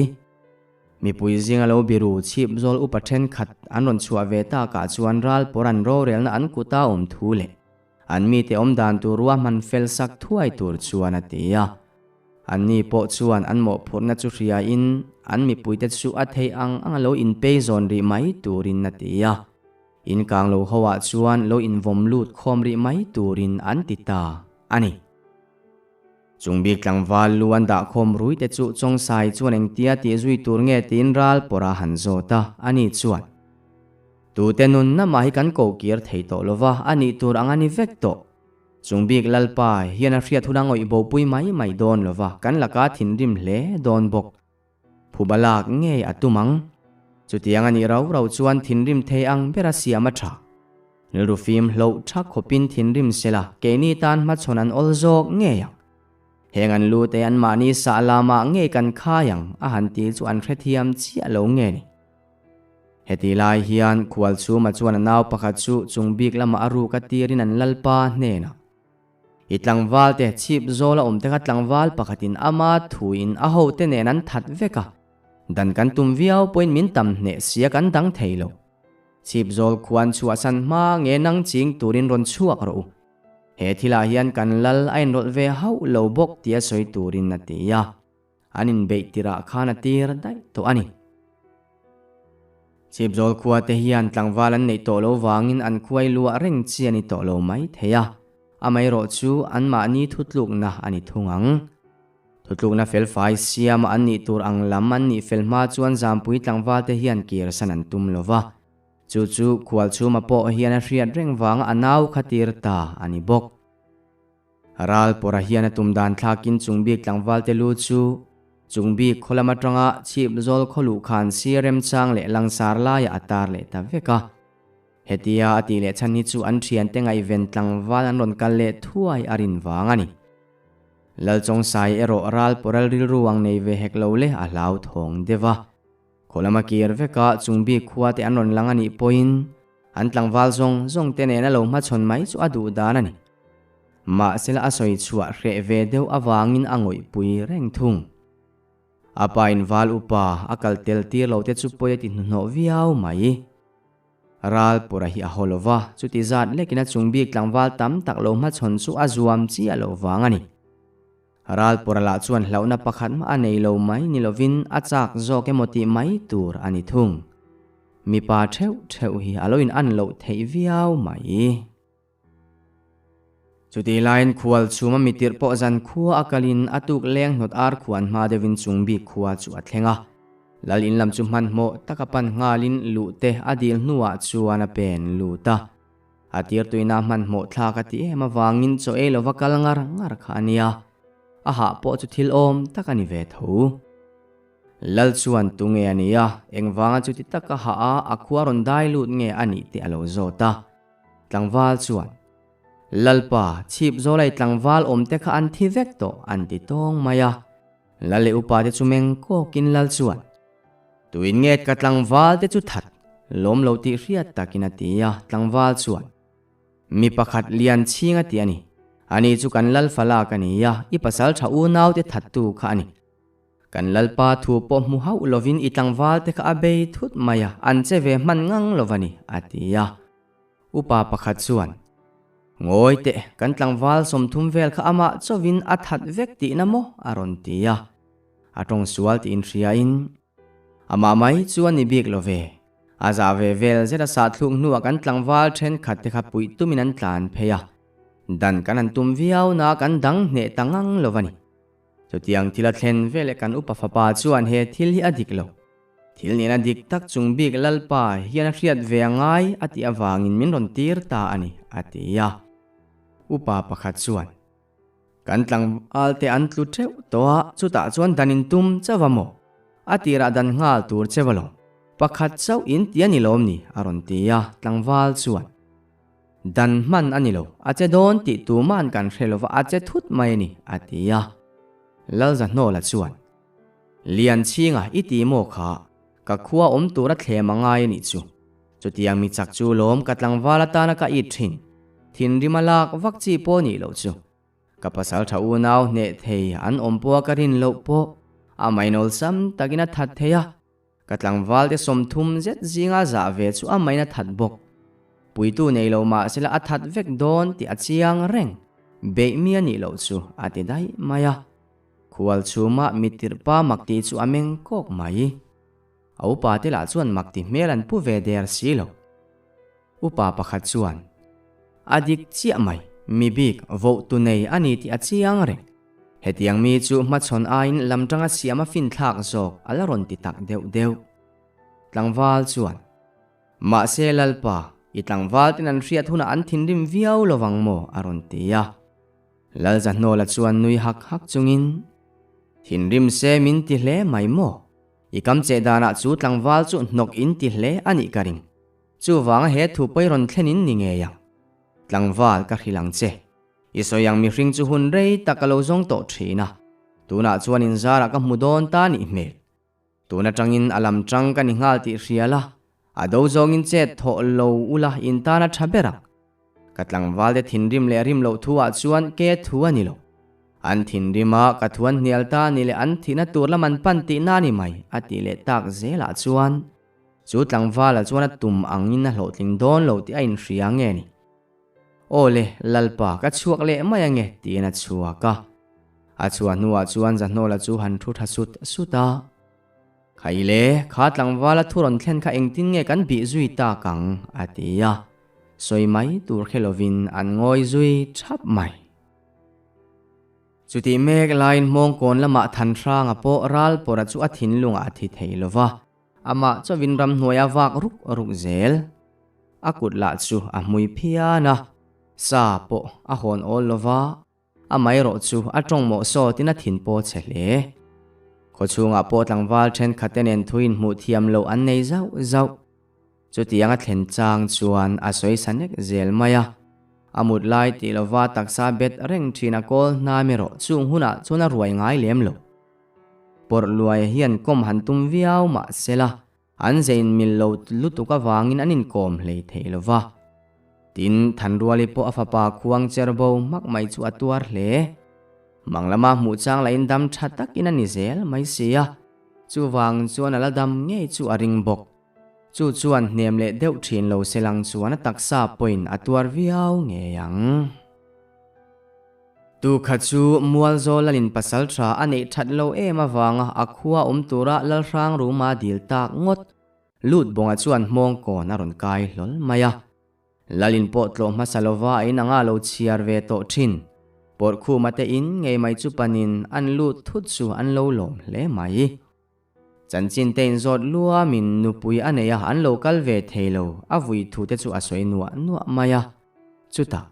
Mipui zinga lo biru chhip zawl upa thenkhat an rawn chhuah ve takah chuan ral pawr an rorelna an kuta awm thu leh an mite awm dan tur ruahman fel sak thuai tur chuan a ti a. Anni pawh chuan an mawhphurhna chu hriain an mipuite chu a theih ang anga lo inpei zawn rih mai turin a ti a. Inkang lo hoah chuan lo invawm lut khawm rih mai turin an ti ta a ni. Chung bik tlangval lu an dah khawm rui te chu Chawngsai chuan engtia tih zui tur nge tiin ral pawrh a han zawt a, ani chuan, Tute nunna mah hi kan ko kir thei tawh lo va, a nih tur ang a ni vek tawh. Chung bik Lalpa hian a hriat hun a ngawih bopui mai mai dawn lova kan laka thinrim hle dawn bawk. Phuba lak ngei a tum ang. Chutiang a nih rau rau chuan thinrim thei ang bera siam a tha. Rilru fim hloh tha khawpin thinrim sela keini tan hmachhawn an awl zawk ngei ang. Heng an lu te anmahni sah lamah ngei kan khai ang a han ti chu an hrethiam chiah lo nge ni. Heti lai hian Khualchhuma chuan a nau pakhat chu chung bik lamah a ruk a tirin an lalpa hnenah I tlangval te chhip zawl a awm te kha tlangval pakhatin ama thuin a hote nen an that vek a, dan kan tum viau pawhin min tam hneh sia kan dang thei lo. Chhip zawl khuan chhuahsan hma nge nang ching turin rawn chhuak rawh u. He thilah hian kan lal a inrawlh ve hauh lo bawk tia sawi turin a ti a. An inbeih tirah khan a tir daih tawh a ni. Chhipzawl khua te hian tlangval an neih tawh lo vangin an khuai luah reng chi a ni tawh lo mai thei a, amaherawh chu anmahni thutlukna a ni thung ang. Thutlukna felfai siama an nih tur ang lam an nih fel hma chuan Zampui tlangval te hian kirsan an tum lo va, chu chu Khualchhuma pawh hian a hriat reng vanga a nau kha tir ta a ni bawk. Ral pawra hian a tum dan thlakin chung bik tlangvalte lu chu chung bik khaw lam atanga chhip zawl khaw luh khan sir remchang leh langsar laiah a tar leh ta vek a. Hetia a tih leh chhan hi chu an thiante ngaihven tlangval an rawn kal leh thuai a rin vang a ni. Lalchawngsai erawh ral pawral rilru ang nei ve hek lo le a hlauthawng deuh a. Khaw lama kir veka chung bik khua te an rawn lang a nih pawhin an tlangval zawng zawng te nena lo hmachhawn mai chu a duh dan a ni. Mahsela a sawi chhuah hreh ve deuh avangin a ngawihpui reng thung. A pa in val upa a kal tel tir lo te chu pawi a ti hnuhnawh viau mai. Ral pawra hi a haw lo va, chuti zat lekin a chung bik tlangval tam tak lo hmachhawn chu a zuam chiah loh vang a ni. Ral pawra lah chuan hlauhna pakhat mah a nei lo mai ni lovin a chak zawk emaw tih mai tur a ni thung. Mipa theuh theuh hi a lo in an loh theih viau mai. Chutih laiin khual chhuma mitirh pawh zan khua a kalin a tuk leng hnawt ar khuan hma deuhin chung bik khua chu a thleng a. Lal in lam chu hmanhmawh taka pan nghalin luh te a dil hnuah chuan a pen lut a. A tirtuina hmanhmawh thlak a ti em avangin chaw ei lova kal ngar ngar kha a nia. A hah pawh chu thil awm tak a ni ve tho. Lal chuan tu nge a nia, engvanga chuti taka hah a a khua rawn dai lut nge a nih tih a lo zawt a. Tlangval chuan, Lalpa, chhip zawlai tlangval awmte kha an thi vek tawh, an ti tawng mai a. Lal leh upa te chu meng kawkin Lal chuan, Tuin nge ka tlangval te chu that lawm lo tih hriat takin a ti a. Tlangval chuan, Mi pakhat lian chhing a ti a ni. Ani chu kan Lal falak a ni a, i pasal tha unau te thattu kha a ni. Kan Lalpa thu pawh hmu hauh lovin i tlangval te kha a bei thut mai a, an che ve hman ngang lo va ni, a ti a. Upa pakhat chuan, Ngawi teh, kan tlangval 30 vel kha amah chauhin a that vek tihna maw? a rawn ti a. A tawng sual tih inhriain, Amah mai chu a ni bik lo ve. A zah ve vel zet a sahthluk hnuah kan tlangval thenkhat te kha puih tumin an tlan phei a. Dan kan han tum viau na kan dang hneh ta ngang lo va ni. Chutiang thil a thlen veleh kan upa fapa chuan he thil hi a dik lo. Thil nena dik tak chung bik Lalpa hian a hriat ve a ngai a tih avangin min rawn tir ta a ni, a ti a. Upa pakhat chuan, Kan tlangval te an tlu teuh tawh a, chutah chuan dan in tum chauh a maw? A tirah dan nghal tur cheu a lo. Pakhat chauh in ti a ni lawm ni? a rawn ti a, tlangval chuan, Dan hman a ni lo, a che dawn tih tuma'n kan hre lova a che thut mai a ni, a ti a. Lalzahnawla chuan, Lianchhinga i ti maw kha, ka khua awm tura thlem a ngai a nih chu. Chutiang mi chak chu lawm ka tlangval atana ka it thin, thinrim a lak vak chi pawh nih loh chu. Ka pasal tha unau hneh thei an awm pawha ka rin loh pawh a mainawlsam takin a that thei a. Ka tlangval te 30 zet zinga zah ve chu a main a that bawk. Puitu nei lo mah sela a that vek dawn tih a chiang reng. Beih mi a nih loh chu a ti daih mai a. Khual chhuma mittirh pa mak tih chu a meng kawk mai. A upa te lah chuan mak ti hmel an pu ve der si lo. Upa pakhat chuan, A dik chiah mai, mi bik voh tu nei a ni tih a chiang reng. Hetiang mi chu hmachhawn aiin lam tanga siam a finthlak zawk a la rawn ti tak deuh deuh. Tlangval chuan, Mahse Lalpa, I tlangval ten an hriat hunah an thinrim viau lovang maw? a rawn ti a. Lalzahnawla chuan nui hak hak chungin, Thinrim se min ti hle mai maw? I kam che danah chu tlangval chu hnawk in ti hle a nih ka ring. Chuvanga he thu pawi rawn thlen in ni ngei ang. Tlangval ka hrilh ang che. I sawi ang mihring chu hun rei tak ka lo zawng tawh thin a. Tunah chuan inzarah ka hmu dawn ta nih hmel. Tun atangin a lam tang ka ni nghal tih hria la, a do zawngin chet thawh lo ula in tan a tha ber ang. Ka tlangval te thinrim leh rim loh thu ah chuan ke thu a ni lo. An thinrim a, ka thu an hnial ta ni leh an thihna tur lam an pan tihna a ni mai, a tih leh tak zel ah chuan chu tlangval ah chuan a tum angin a hlawhtling dawn lo tih a inhria nge ni. Aw le, Lalpa, ka chhuak leh mai ange, tiin a chhuak a. A chhuah hnuah chuan Zahnawla chu han thu tha sut sut a. Khai le, kha tlangvala thu rawn thlen kha engtin nge kan bih zui tak ang? a ti a. Sawi mai tur hre lovin an ngawi zui thap mai. Chutih mek laiin Hmawngkawn lamah Thanhranga pawh Ralpawra chu a thinlungah a thi thei lo va. Amah chauhin ramhnuai a vak ruk ruk zel. A kut lah chu a hmui phian a, sa pawh a hawn awl lo va, amaherawh chu a tawng mawh sawtin a thin paw chhe hle. Khawchhungah pawh tlangval thenkhatte nen thu inhmuh thiam loh an nei zauh zauh. Chutiang a thlen chang chuan a sawi sa nek zel mai a, a mut lai tih lova taksa bet reng thin a kawl hnam erawh chung hunah chuan a ruai ngai lem lo. Pawrh luai hian kawm han tum viau mah sela, an zein mil lo lutuk avangin an inkawm hlei thei lo va. Tin, Thanruali pawh a fapa khuang cher bo hmak mai chu a tuar hle. Mang lama hmuh chang lahin dam tha takin a ni zel mai si a, chuvang chuan a la dam ngei chu a ring bawk. Chu chuan hnem leh deuh thin lo selang chuan a taksa pawhin a tuar viau ngei ang. Tu kha chu Mualzawl lalin pasal tha a neih that lo em avanga a khua awm tura Lalhrang Ruma dil tak ngawt lut bawnga chuan hmawng kawn a rawn kai hlawl mai a. Lalin pawh tlawh hmasa lova a in anga lo chhiar ve tawh thin. Pawrhkhuma te in ngei mai chu panin an lut thut chu an lo lawm hle mai. Chanchin te inzawt luamin nupui a nei a an lo kal ve thei lo a vui thu te chu a sawi nuah nuah mai a. Chutah.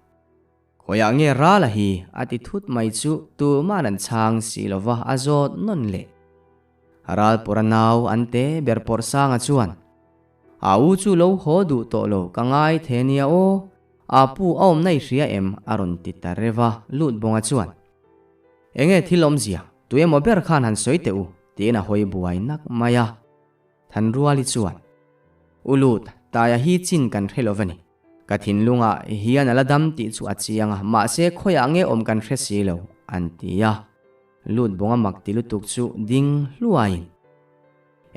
Khawiah nge Rala hi? a ti thut mai chu tuman an chhang si lova a zawt nawn leh. Ralpawra nau an te ber pawrh sanga chuan, A u chu lo haw duh tawh lo ka ngai the nia aw, a pu a awmna i hria em? a rawn ti ta rev a, lut bawnga chuan, Enge thil awmzia, tu emaw ber khan han sawi teh u, tiin a hawi buai nak mai a. Thanruali chuan, U lut, Taia hi chin kan hre lo va ni. Ka thinlungah hian a la dam tih chu a chiang a, mahse khawiah nge awm kan hre si lo, an ti a. Lut bawnga mak ti lutuk chu ding hluaiin,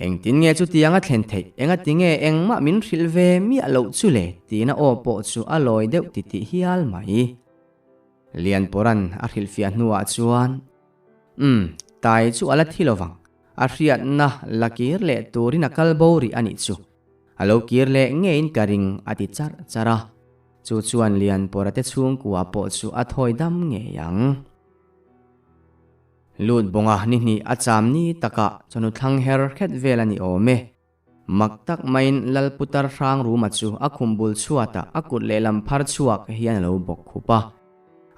Engtin nge chutiang a thlen theih? Engati nge engmah min hrilh ve miah loh chu le? tiin a aw pawh chu a lawi deuh titih hial mai. Lianpawra'n a hrilhfiah hnuah chuan, Umm, tai chu a la thi lovang. A hriatna la kir leh turin a kal bo rih a nih chu. A lo kir leh ngeiin ka ring a ti charh charh a, chu chuan Lianpawra te chhungkua pawh chu a thawi dam ngei ang. Lut bawnga ni hnih a cham ni takah chawhnu thlang her khet vel a ni awm e. Mak tak maiin Lalputar Hrangruma chu a khum bul chhuatah a kut lehlam phar chhuak hian a lo bawk khup a.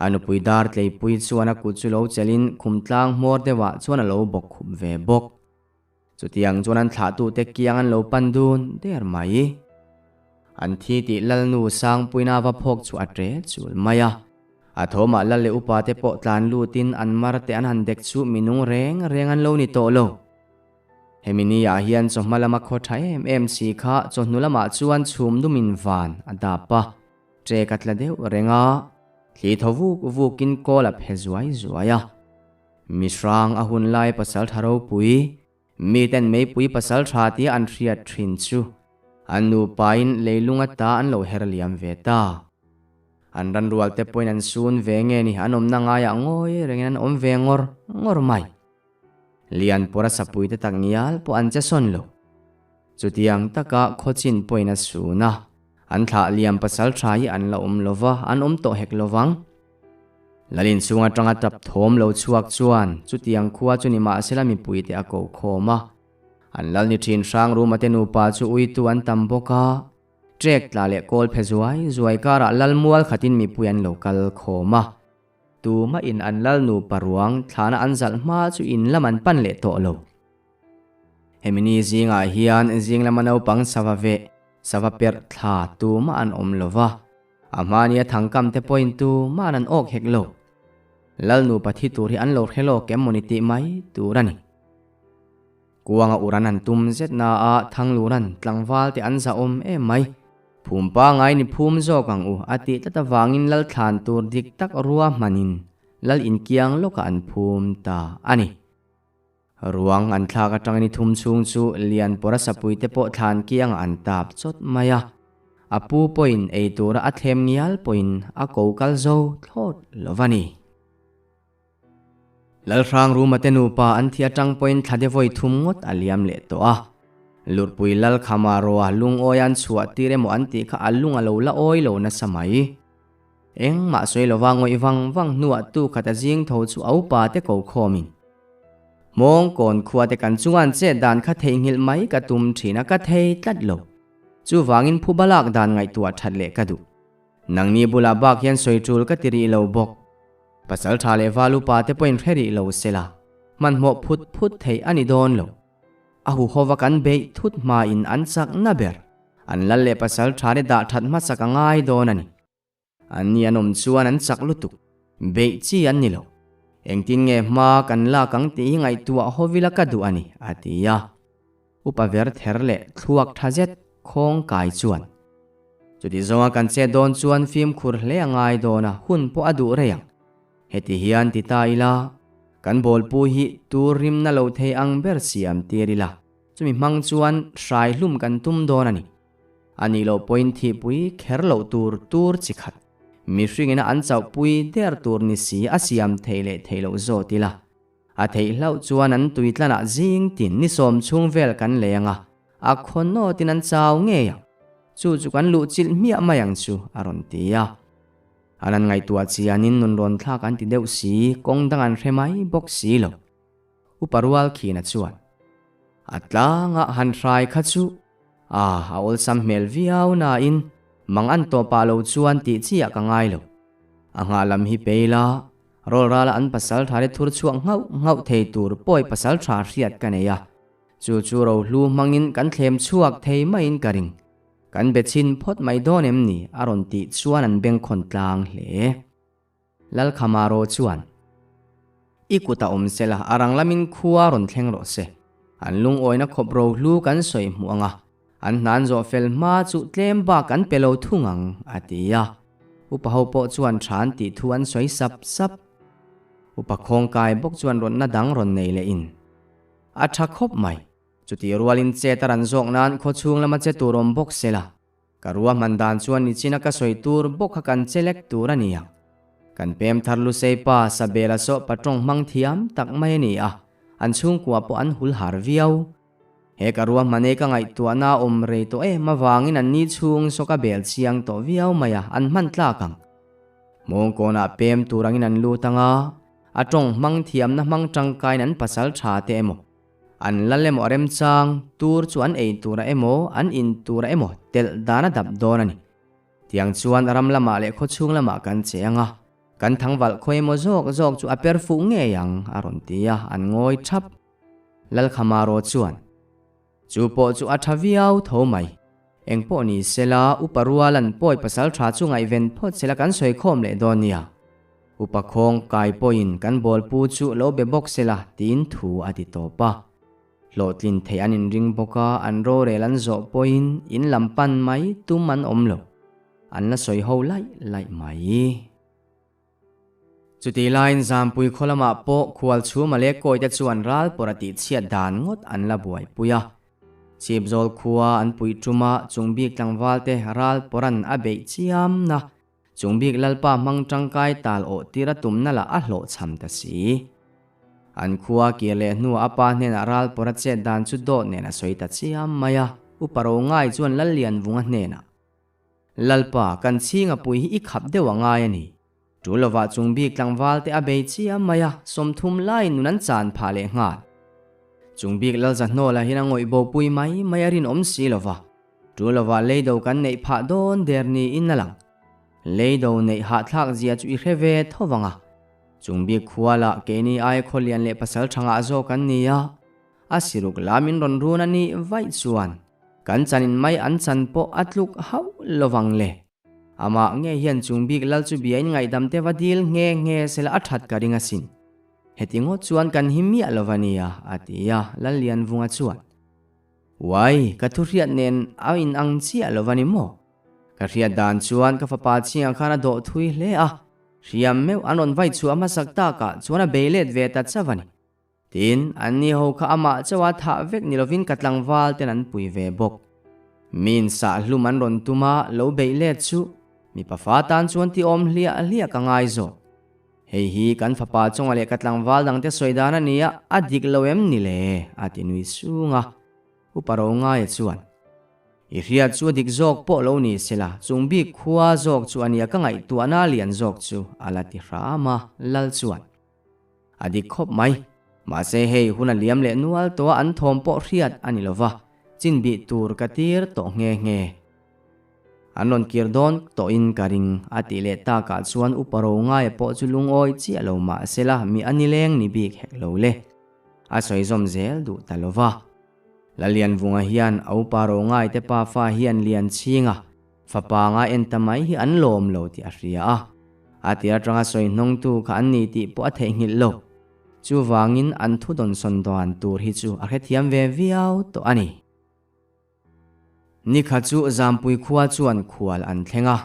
A nupui dar tleipui chuan a kut chu lo chelhin khum tlang hmawr deuhah chuan a lo bawk khup ve bawk. Chutiang chuan an thlahtute kiang an lo pan dun der mai. An thi tih Lalnu Sangpuina va phawk chu a ṭe chul mai a. A thawmah Lal leh upate pawh tlan lutin an mar te an han dek chu mi nung reng reng an lo ni tawh lo. Hemi ni ah hian chawhma lama khaw ṭha em em si kha chawhnu lamah chuan chhum dumin van a dap a, ṭek a tla deuh reng a, thli thaw vuk vukin kawl a phe zuai zuai a. Mi hrang a hun lai pasal tha ropui, miten meipui pasal tha tia an hriat thin chu an nupain leilung ata an lo her liam ve ta. An ranrual te pawhin an sun ve nge ni an awmna ngaiah ngawi rengin an awm ve ngawr ngawr mai. Lianpawra sapui te tak ngial pawh an che sawn lo. Chutiang taka khawchin pawhin a sun a, an thlah liam pasal tha hi an la awm lova, an awm tawh hek lovang. Lalin chhung atanga tap thawm lo chhuak chuan chutiang khua chu ni mahsela mipuite a ko khawm a. An lal ni thin Hrangruma te nupa chu uitu an tam bawk a. Trek tla leh kawl phe zuai zuai karah lal mual khatin mipui an lo kal khawm a. Tuma in an lal nupa ruang thlana an zalh hma chu in lam an pan leh tawh lo. Hemi ni zingah hian zing lama naupang sava veh, sava perh thla tuma an awm lo va. A hmania thangkam te pawhin tuma'n an awk hek lo. Lal nupa thi tur hi an lo hre lawk em mawni tih mai tur a ni. Kuanga uran an tum zet na a Thangluran tlangval te an zahawm em mai. Phum pangai ni phum zawk ang u a tih tlat avangin lal thlan tur dik tak rua hmanin lal inkiang lawkah an phum ta a ni. Ruang an thlak atangin i thum chhung chu Lianpawra sapui te pawh thlan kiangah an tap chawt mai a. A pu pawhin ei tura a thlem ngial pawhin a ko kal zo thlawt lo va ni. Lalhrang Ruma te nupa an thi atang pawhin thla de vawi thum ngawt a liam leh tawh a. Lurhpui Lal Khama Roa lungawi an chhuah tir emaw an tih kha a lung a lo la awi lo nasa mai. Engmah sawi lova ngawih vang vang hnuah tu khat a zing tho chu a upa te ko khawmin Hmawngkawn khua te kan chunga an chet dan kha theihnghilh mai ka tum thin a ka thei tlat lo. Chuvangin phuba lak dan ngaihtuah that leh ka duh. Nangni bulah bak hian sawi tul ka ti rih lo bawk. Pasal tha leh val upa te pawhin hre rih lo sela, hmanhmawh phut phut theih a ni dawn lo. A huhova kan beih thut hmain an chakna ber, an lal leh pasal tha te dah that hmasak a ngai dawn a ni. An ni an awm chuan an chak lutuk, beih chi an ni lo. Engtin nge hma kan lak ang tih hi ngaihtuah hawila ka duh a ni, a ti a. Upa ver ther leh thluak tha zet khawng kai chuan. Chuti zawnga kan chet dawn chuan fimkhur hle a ngai dawn a, hun pawh a duh rei ang. Heti hian ti ta ila, kan bawlpu hi tur rimna lo thei ang ber siam tir ila, chumi hmang chuan hrai hlum kan tum dawn a ni. A nih loh pawhin thihpui kher loh tur tur chi khat, mihringina an chauhpui der tur ni si a siam thei leh thei loh zawt ila. A theih hlauh chuan an tui tlanah zing tin ni sawm chhung vel kan lei ang a, a khaw nawtin an chau ngei ang. Chu chu kan luh chilh hmiah mai ang chu, a rawn ti a. An an ngaihtuah chianin nun rawn thlak an ti deuh si, kawng dang an hre mai bawk si lo. Upa rual khina chuan, A tlangah han hrai kha chu, a, a awlsam hmel viau nain mang an tawh pah lo chuan tih chiah ka ngai lo. A nghah lam hi pei la, Rawl rala an pasal tha te thur chhuak nghauh nghauh thei tur pawi pasal tha hriat ka nei a, chu chu rohlu hmangin kan thlem chhuak thei maiin ka ring. Kan be chhin phawt mai dawn em ni? a rawn tih chuan an bengkhawn tlang hle. Lalkhama ro chuan, I kut a awm sela, a rang lamin khua rawn thleng rawh se. An lungawina khawp rohlu kan sawi hmuh ang a, An hnan zawh fel hma chu tlem bak an pe lo thung ang, a ti a. Upa ho pawh chuan tha an tih thu an sawi sap sap. Upa khawngkai bawk chuan rawnna dang rawn nei leh in a tha khawp mai. Chutih rualin chet a ran zawk nan khaw chhung lama che tur awm bawk se la. Ka ruahman dan chuan nichina ka sawi tur bawk kha kan che lek tur a ni ang. Kan pem thar Lusei pa Sabela sawh patawng hmang thiam tak mai a ni a, an chhungkua pawh an hul har viau. He ka ruahman e ka ngaihtuahna a awm rei tawh em avangin an ni chhung saw ka bel chiang tawh viau mai a, an hman tlak ang. Hmawngkawnah pem tur angin an lut ang a, a tawng hmang thiamna hmang tangkaiin an pasal tha te emaw, an lal emaw a remchang tur chu an ei tura emaw an in tura emaw telh dan a dap dawn a ni. Tiang chuan ram lamah leh khawchhung lamah kan che ang a, kan thangvalh khawi emaw zawk zawk chu a per fuh ngei ang, a rawn ti a, an ngawi thap. Lalkhamaro chuan, Chu pawh chu a tha viau tho mai. Eng pawh ni sela, Upa Rualan pawi pasal tha chu ngaihven phawt sela kan sawi khawm leh dawn nia. Upa Khawng kai pawhin kan bawlpu chu lo be bawk sela tiin thu a ti tawp a. Hlawhtlin theih an inring bawk a, an rorel an zawh pawhin in lam pan mai tum an awm lo. An la sawi ho laih laih mai. Chutih laiin Zampui khaw lamah pawh khual chhuma leh kawite chuan ral pawr a tihchhiat dan ngawt an la buaipui a. Chhipzawl khua an puih ṭuma chung bik tlangvalte ral pawran a beih chiamna, chung bik Lalpa hmang ṭangkai tal awh tir a tumna lah a hlawhchham ta si. An khua kir leh hnuah a pa hnenah ral pawr a chet dan chu dawt nen a sawi ta chiam mai a, Upa Rongai chuan Lallianvunga hnenah, Lalpa, kan chhinga pui hi i khap deuh a ngai a ni. Ṭul lovah chung bik tlangval te a bei chiam mai a, 30 laiin nun an chan phah leh nghal. Chung bik Lalzahnawla hian a ngawih bo pui mai mai a rinawm si lova. Ṭul lovah leido kan neih phah dawn der niin a lang. Leido neih hahthlak zia chu i hre ve tho vang a. Chung bik khua lah keini ai khawlian leh pasal tha ngah zawk an ni a, a siruk lamin rawn run a nih vaih chuan kan chanin mai an chan pawh a tluk hauh lovang le. Amah ngei hian chung bik lal chu biain ngaihdam te va dil nghe nghe sela a that ka ring asin. Heti ngawt chuan kan hi miah lo va nia, a ti a, Lallianvunga chuan. Uai, ka thuhriat nen a inang chiah lo va ni maw? Ka hriat dan chuan ka fapa chhingah khan a dawh thui hle a, hriam meuh an rawn vai chhuah hmasak takah chuan a bei let ve ta chauh a ni. Tin, anni ho kha amah chauha thah vek ni lovin ka tlangval ten an pui ve bawk. Min sah hlum an rawn tum a, lo beih let chu mipa fa tan chuan ti awm hliah hliah ka ngai zawk. Hei hi kan fapa chunga leh ka tlangval dangte sawi dan a ni a, a dik lo em ni le? a ti nui sung a. Upa Rongaia chuan, I hriat chu a dik zawk pawh lo ni sela, chung bik khua zawk chu a nia ka ngaihtuahna lian zawk chu a la ti hram a, Lal chuan. A dik khawp mai. Mahse hei hun a liam leh nual tawh a an thawm pawh hriat a ni lova, chin bih tur ka tir tawh nghe nghe. An rawn kir dawn tawhin ka ring a tih leh takah chuan Upa Rongaia pawh chu lungawi chiah lo mahsela mi a nileng ni bik hek lo le. A sawi zawm zel duh ta lova. Lalianvunga hian a Upa Rongaite pa fa hian Lianchhinga fapa nga en ta mai hi an lawm lo tih a hria a. A tir atanga sawi hnawngtu kha an ni tih pawh a theihnghilh lo. Chuvangin an thu dawnsawn dan tur hi chu a hrethiam ve viau tawh a ni. Nikha chu Zampui khua chuan khual an thleng a.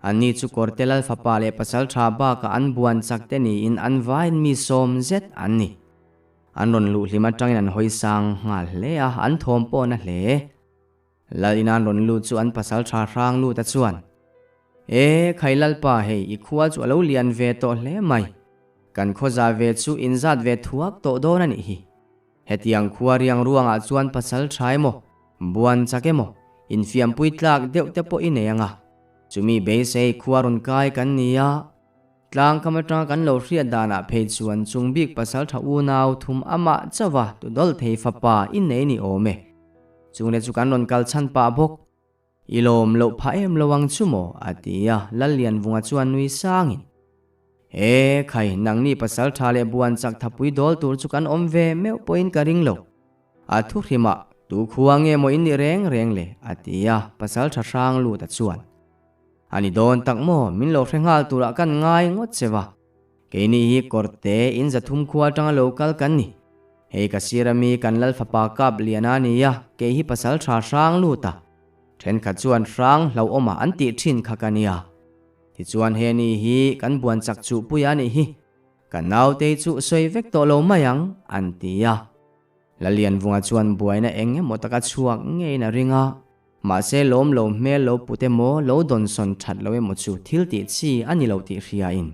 Anni chu Kawrte Lal fapa leh pasaltha bakah an buan chak te niin an vain mi sawm zet an ni. An rawn luh hlim atangin an hawi sang nghal hle a, an thawm pawh na hle. Lal ina an rawn lut chu an pasaltha hrang lut a chuan, E, khai Lalpa hei i khua chu a lo lian ve tawh hle mai. Kan khawza ve chu inzat ve thuak tawh dawn a nih hi. Hetiang khua riang ruangah chuan pasal tha emaw, buan chak emaw, infiampui tlak deuh te pawh i nei ang a. Chumi beisei khua rawn kai kan ni a, tlang kam atanga kan lo hriat danah phei chuan chung bik pasal tha unau thum amah chauha tu dawlh thei fapa i nei ni awm e. Chungle chu kan rawn kal chhan pah bawk. I lawm loh phah em lo ang chu maw? a ti a, Lallianvunga chuan nui sangin, E khai, nangni pasal tha leh buan chak thapui dawl tur chu kan awm ve meuh pawhin ka ring lo. A thu hrimah, tu khua nge maw in ni reng reng le? a ti a, pasal tha hrang lut a chuan, A ni dawn tak maw, min lo hre nghal turah kan ngai ngawt che va. Keini hi kawrte in zathum khua atanga lo kal kan ni. Hei ka sir ami kan lal fapa kap lian a nia, kei hi pasal tha hrang lut a. Thenkhat chuan hrang hlauhawm an tih thin kha ka nia. Tichuan heni hi kan buan chak chuh pui a nih hi. Ka nautei chu sawi vek tawh lo mai ang, an ti a. Lalianvunga chuan buaina eng emaw taka chhuak ngeiin a ring a. Mahse lawm lo hmel lo put emaw lo dawnsawn that lo emaw chu thil tih chi a ni lo tih hria in.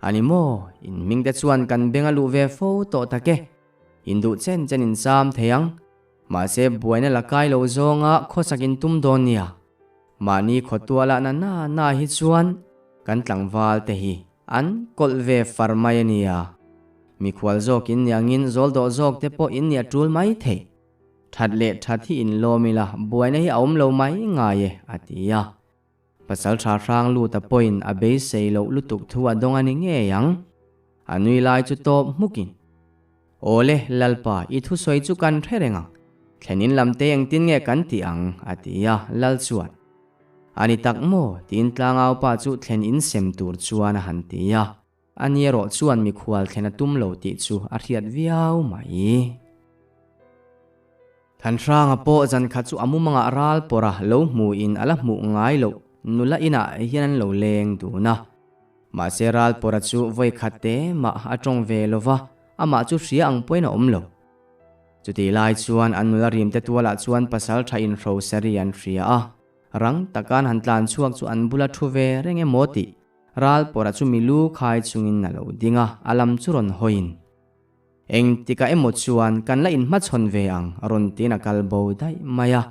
A ni maw, in hming te chuan kan beng a luh ve fo tawh tak e. In duh chen chen in cham thei ang. Mahse buaina la kai lo zawnga khawsak in tum dawn nia. Mahni khawtuah lah na na na hi chuan kan tlangval te hi an kawlh ve far mai a nia. Mikhual zawk in niangin zawl dawh zawk te pawh in nia tul mai thei. That leh that hi in lawm ila, buaina hi a awm lo mai ngai e, a ti a. Pasal tha hrang lut a pawhin a beisei loh lutuk thu a dawng a ni ngei ang. A nui lai chu tawp hmukin, Awle, Lalpa, i thusawi chu kan hre reng ang. Thlen in lam te engtin nge kan tih ang? a ti a, Lal chuan, A ni tak maw? tiin tlangaupa chu thlen in sem tur chuan a han ti a. A ni erawh chuan mikhual thlen a tum lo tih chu a hriat viau mai. Thanhranga pawh zan khat chu a mumangah ral pawrh a lo hmuin a la hmuh ngai loh nula inah hian an lo leng dun a. Mahse ral pawrha chu vawi khat te mah a tawng ve lo va, amah chu hria ang pawhin a awm lo. Chutih lai chuan an nula rimte tualah chuan pasal tha inhro seri an hria a, rang taka an han tlan chhuak chu an bula thu ve reng emaw tih Ral pawrha chu milu khai chungin a lo ding a, a lam chu rawn hawiin, Engtikah emaw chuan kan la inhmachhawn ve ang, rawn tiin a kal bo daih mai a.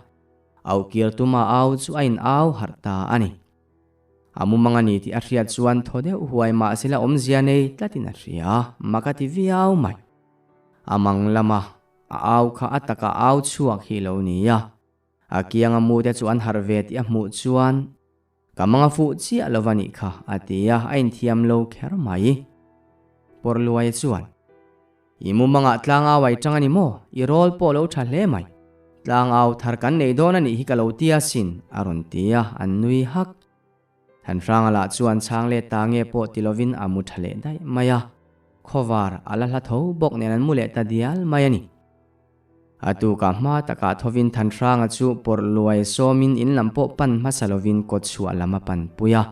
Auhkir tuma au chu a in au harh ta a ni. A mumang a ni tih a hriat chuan thaw deuh huai mahsela awmzia nei tlatin a hria a, mak a ti viau mai. A mang lama a au kha a taka au chhuak hi lo ni a. A kianga mute chu an harh ve tih a hmuh chuan, Ka mang a fuh chiah lo va nih kha, a ti a, a inthiam lo kher mai. Pawrhluaia chuan, I mumangah tlangau ai tang a ni maw? I rawl pawh lo tha hle mai. Tlangau thar kan nei dawn a nih hi ka lo ti asin, a rawn ti a, an nui hak. Thanhranga lah chuan chhang let ta nge pawh ti lovin a mu tha leh daih mai a. Khawvar a la hla tho bawk nen an mu leh ta dial mai a ni. A tukah hma takah thovin Thanhranga chu pawrh luai sawmin in lam pawh pan hmasa lovin kawt chhuah lam a pan pui a.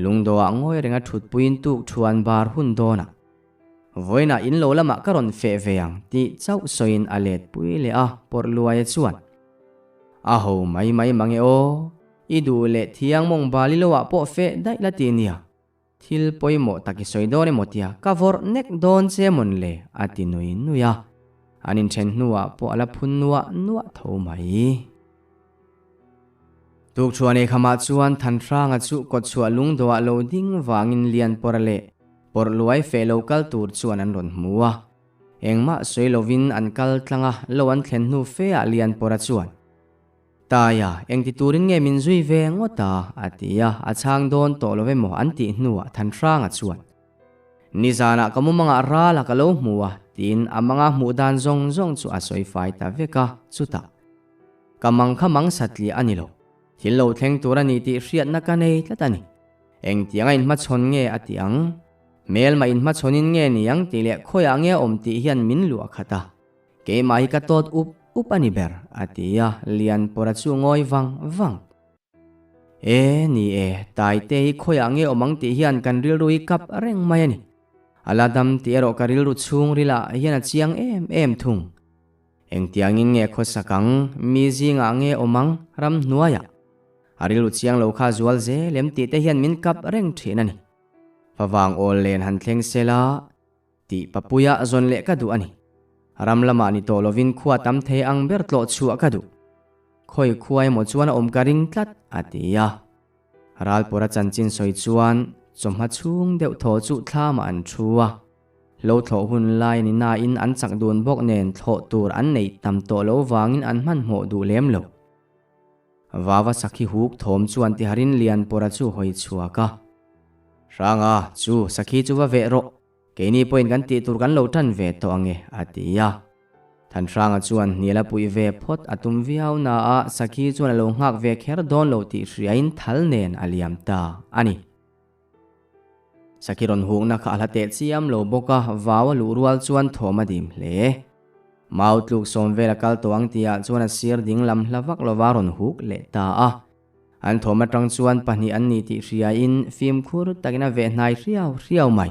Lungdawhah ngawi renga thutpuiin tuk thuan bar hun dawnah Vawiinah in lo lamah ka rawn feh ve ang tih chauh sawiin a let pui leh a, pawrh luaia chuan, A ho mai mai mang e aw, i duh leh thiang mawng bali lo ah pawh feh daih la ti nia, thil pawimawh tak i sawi dawn emaw tia ka vawrh nek dawn che mawn le a ti nui nui a, an inthen hnuah pawh a la phun nuah nuah tho mai. Tukṭhuan eikhamah chuan Thanhranga chu kawtchhuah lungdawhah lo ding vangin Lianpawra leh Pawrhluai feh lo kal tur chuan an rawn hmu a. Engmah sawi lovin an kal tlang a, lo an thlen hnu feah Lianpawra chuan, Taia, engti turin nge min zui ve ngawt a? a ti a, a chhang dawn tawh lo emaw an tih hnuah Thanhranga chuan, Nizanah ka mumangah ral a ka lo hmu a, tiin a manga hmuh dan zawng zawng chu a sawi fai ta vek a, chutah, Ka mang kha mang satliah a ni lo. Thil lo thleng tur a ni tih hriatna ka nei tlat a ni. Engtianga inhmachhawn nge a tih ang? Hmelmah inhmachhawnin nge ni ang tih leh khawiah nge a awm tih hian min luah khat a. Keimah hi ka tawt up up a ni ber, a ti a, Lianpawra chu ngawi vang vang. E, ni e, Taite hi khawiah nge awm ang tih hian kan rilru hi kap reng mai a ni. A la dam tih erawh ka rilru chhungrilah hian a chiang em em thung. Engtiangin nge khawsak ang, mi zingah nge awm ang, ram hnuaiah? A rilru chiang lo kha zual zel em tih te hian min kap reng thin a ni. Favang awl len han thleng sela tih papuia zawn leh ka duh a ni. Ram lamah ni tawh lovin khua tam thei ang ber tlawh chhuah ka duh. Khawi khua emaw chuan a awm ka ring tlat, a ti a. Ralpawra chanchin sawi chuan chawhma chhung deuh thaw chu thlamah an thu a. Lo thlawh hun lai ni nain an chak dun bawk nen thlawh tur an neih tam tawh lo vangin an hmanhmawh duh lem lo. Vava sakhi huk thawm chuan tiharin Lianpawra chu hawi chhuak a. Hranga, chu sakhi chu va veh rawh, keini pawhin kan tih tur kan lo tan ve tawh ang e, a ti a. Thanhranga chuan hnial a puih ve phawt a tum viau na a, sakhi chuan a lo nghak ve kher dawn lo tih hriain thal nen a liam ta a ni. Sakhi rawn hukna kha a hla teh chiam lo bawk a, vau a luh rual chuan thawm a dim hle. Mau tluk sawm vel a kal tawh ang tihah chuan a sir ding lam hla vak lova rawn huk leh ta a. An thawm atang chuan pahnih an ni tih hriain fimkhur takin a veh hnai hriau hriau mai.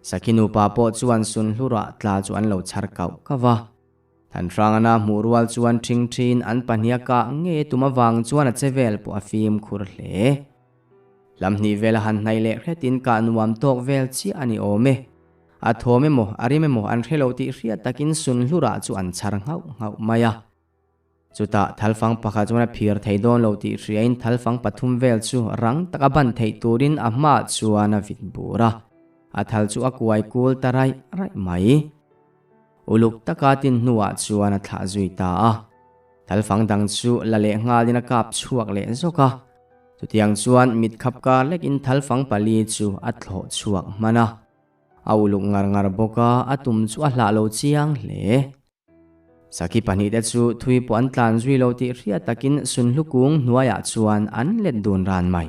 Sakhi nupa pawh chuan sunhlurah tla chu an lo chhar kauh kauh a. Thanhrangana hmuh rual chuan ṭhing ṭhin an pahniha kah ngei tum avang chuan a che vel pawh a fimkhur hle. Lamhnih vela han hnaih leh hretin kah nuam tawk vel chiah a ni awm e. A thawm emaw a rim emaw an hre lo tih hriat takin Sunhlurah chu an chhar nghauh nghauh mai a. Chutah thalfang pakhat chuan a phir thei dawn lo tih hriain thalfang pathum vel chu rang taka ban theih turin a hmaah chuan a vit bur a. A thal chu a kuai kul ta raih raih mai. Uluk taka tin hnuah chuan a thlah zui ta a. Thalfang dang chu la leh nghalin a kap chhuak leh zawk a. Chutiang chuan mit khap kar lekin thalfang pali chu a thlawh chhuak hman a. A uluk ngar ngar bawk a, a tum chu a hlah lo chiang hle. Sakhi pahnihte chu thui pawh an tlan zui lo tih hriat takin Sunhlu kung hnuaiah chuan an let dun ran mai.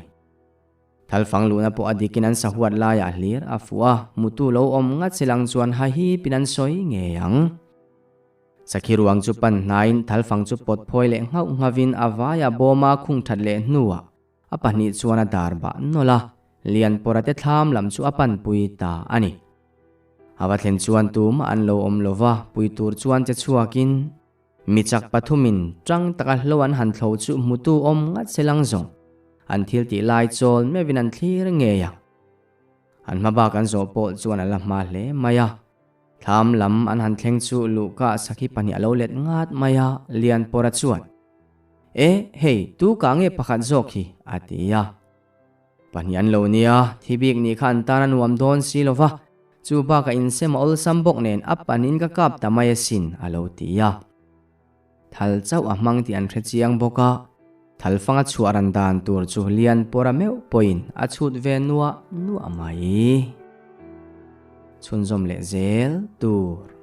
Thalfang luhna pawh a dikin an sahuat laiah hlir a fuh a, hmutu lo awm ngat silang chuan hahipin an sawi ngei ang. Sakhi ruang chu pan hnaiin thalfang chu pawt phawi leh nghauh nghavin a vaia bawma khung that leh hnuah a pahnih chuan a dar bah nawlh a, Lianpawra te thlam lam chu a panpui ta a ni. A va thlen chuan tumah an lo awm lova, pui tur chuan che chhuakin, Mi chak pathumin tang taka hlo an han thlo chu hmutu awm ngat se lang zawng. An thil tih lai chawl meuhin an thlir ngei a. An hma bak an zawh pawh chuan a la hma hle mai a. Thlam lam an han thleng chu luhka sakhi pahnih a lo let ngat mai a, Lianpawra chuan, E, hei, tu kah nge pakhat zawk hi? a ti a. Pahnih an lo nia, thi bik nih kha an tan a nuam dawn si lo va, chu bakah insem a awlsam bawk nen a panin ka kap ta mai asin, a lo ti a. Thal chauh a hmang tih an hre chiang bawk a, Thalfanga chhuah ran dan tur chu lian pawra meuh pawhin a chhut ve nuah nuah mai. Chhunzawm leh zel tur.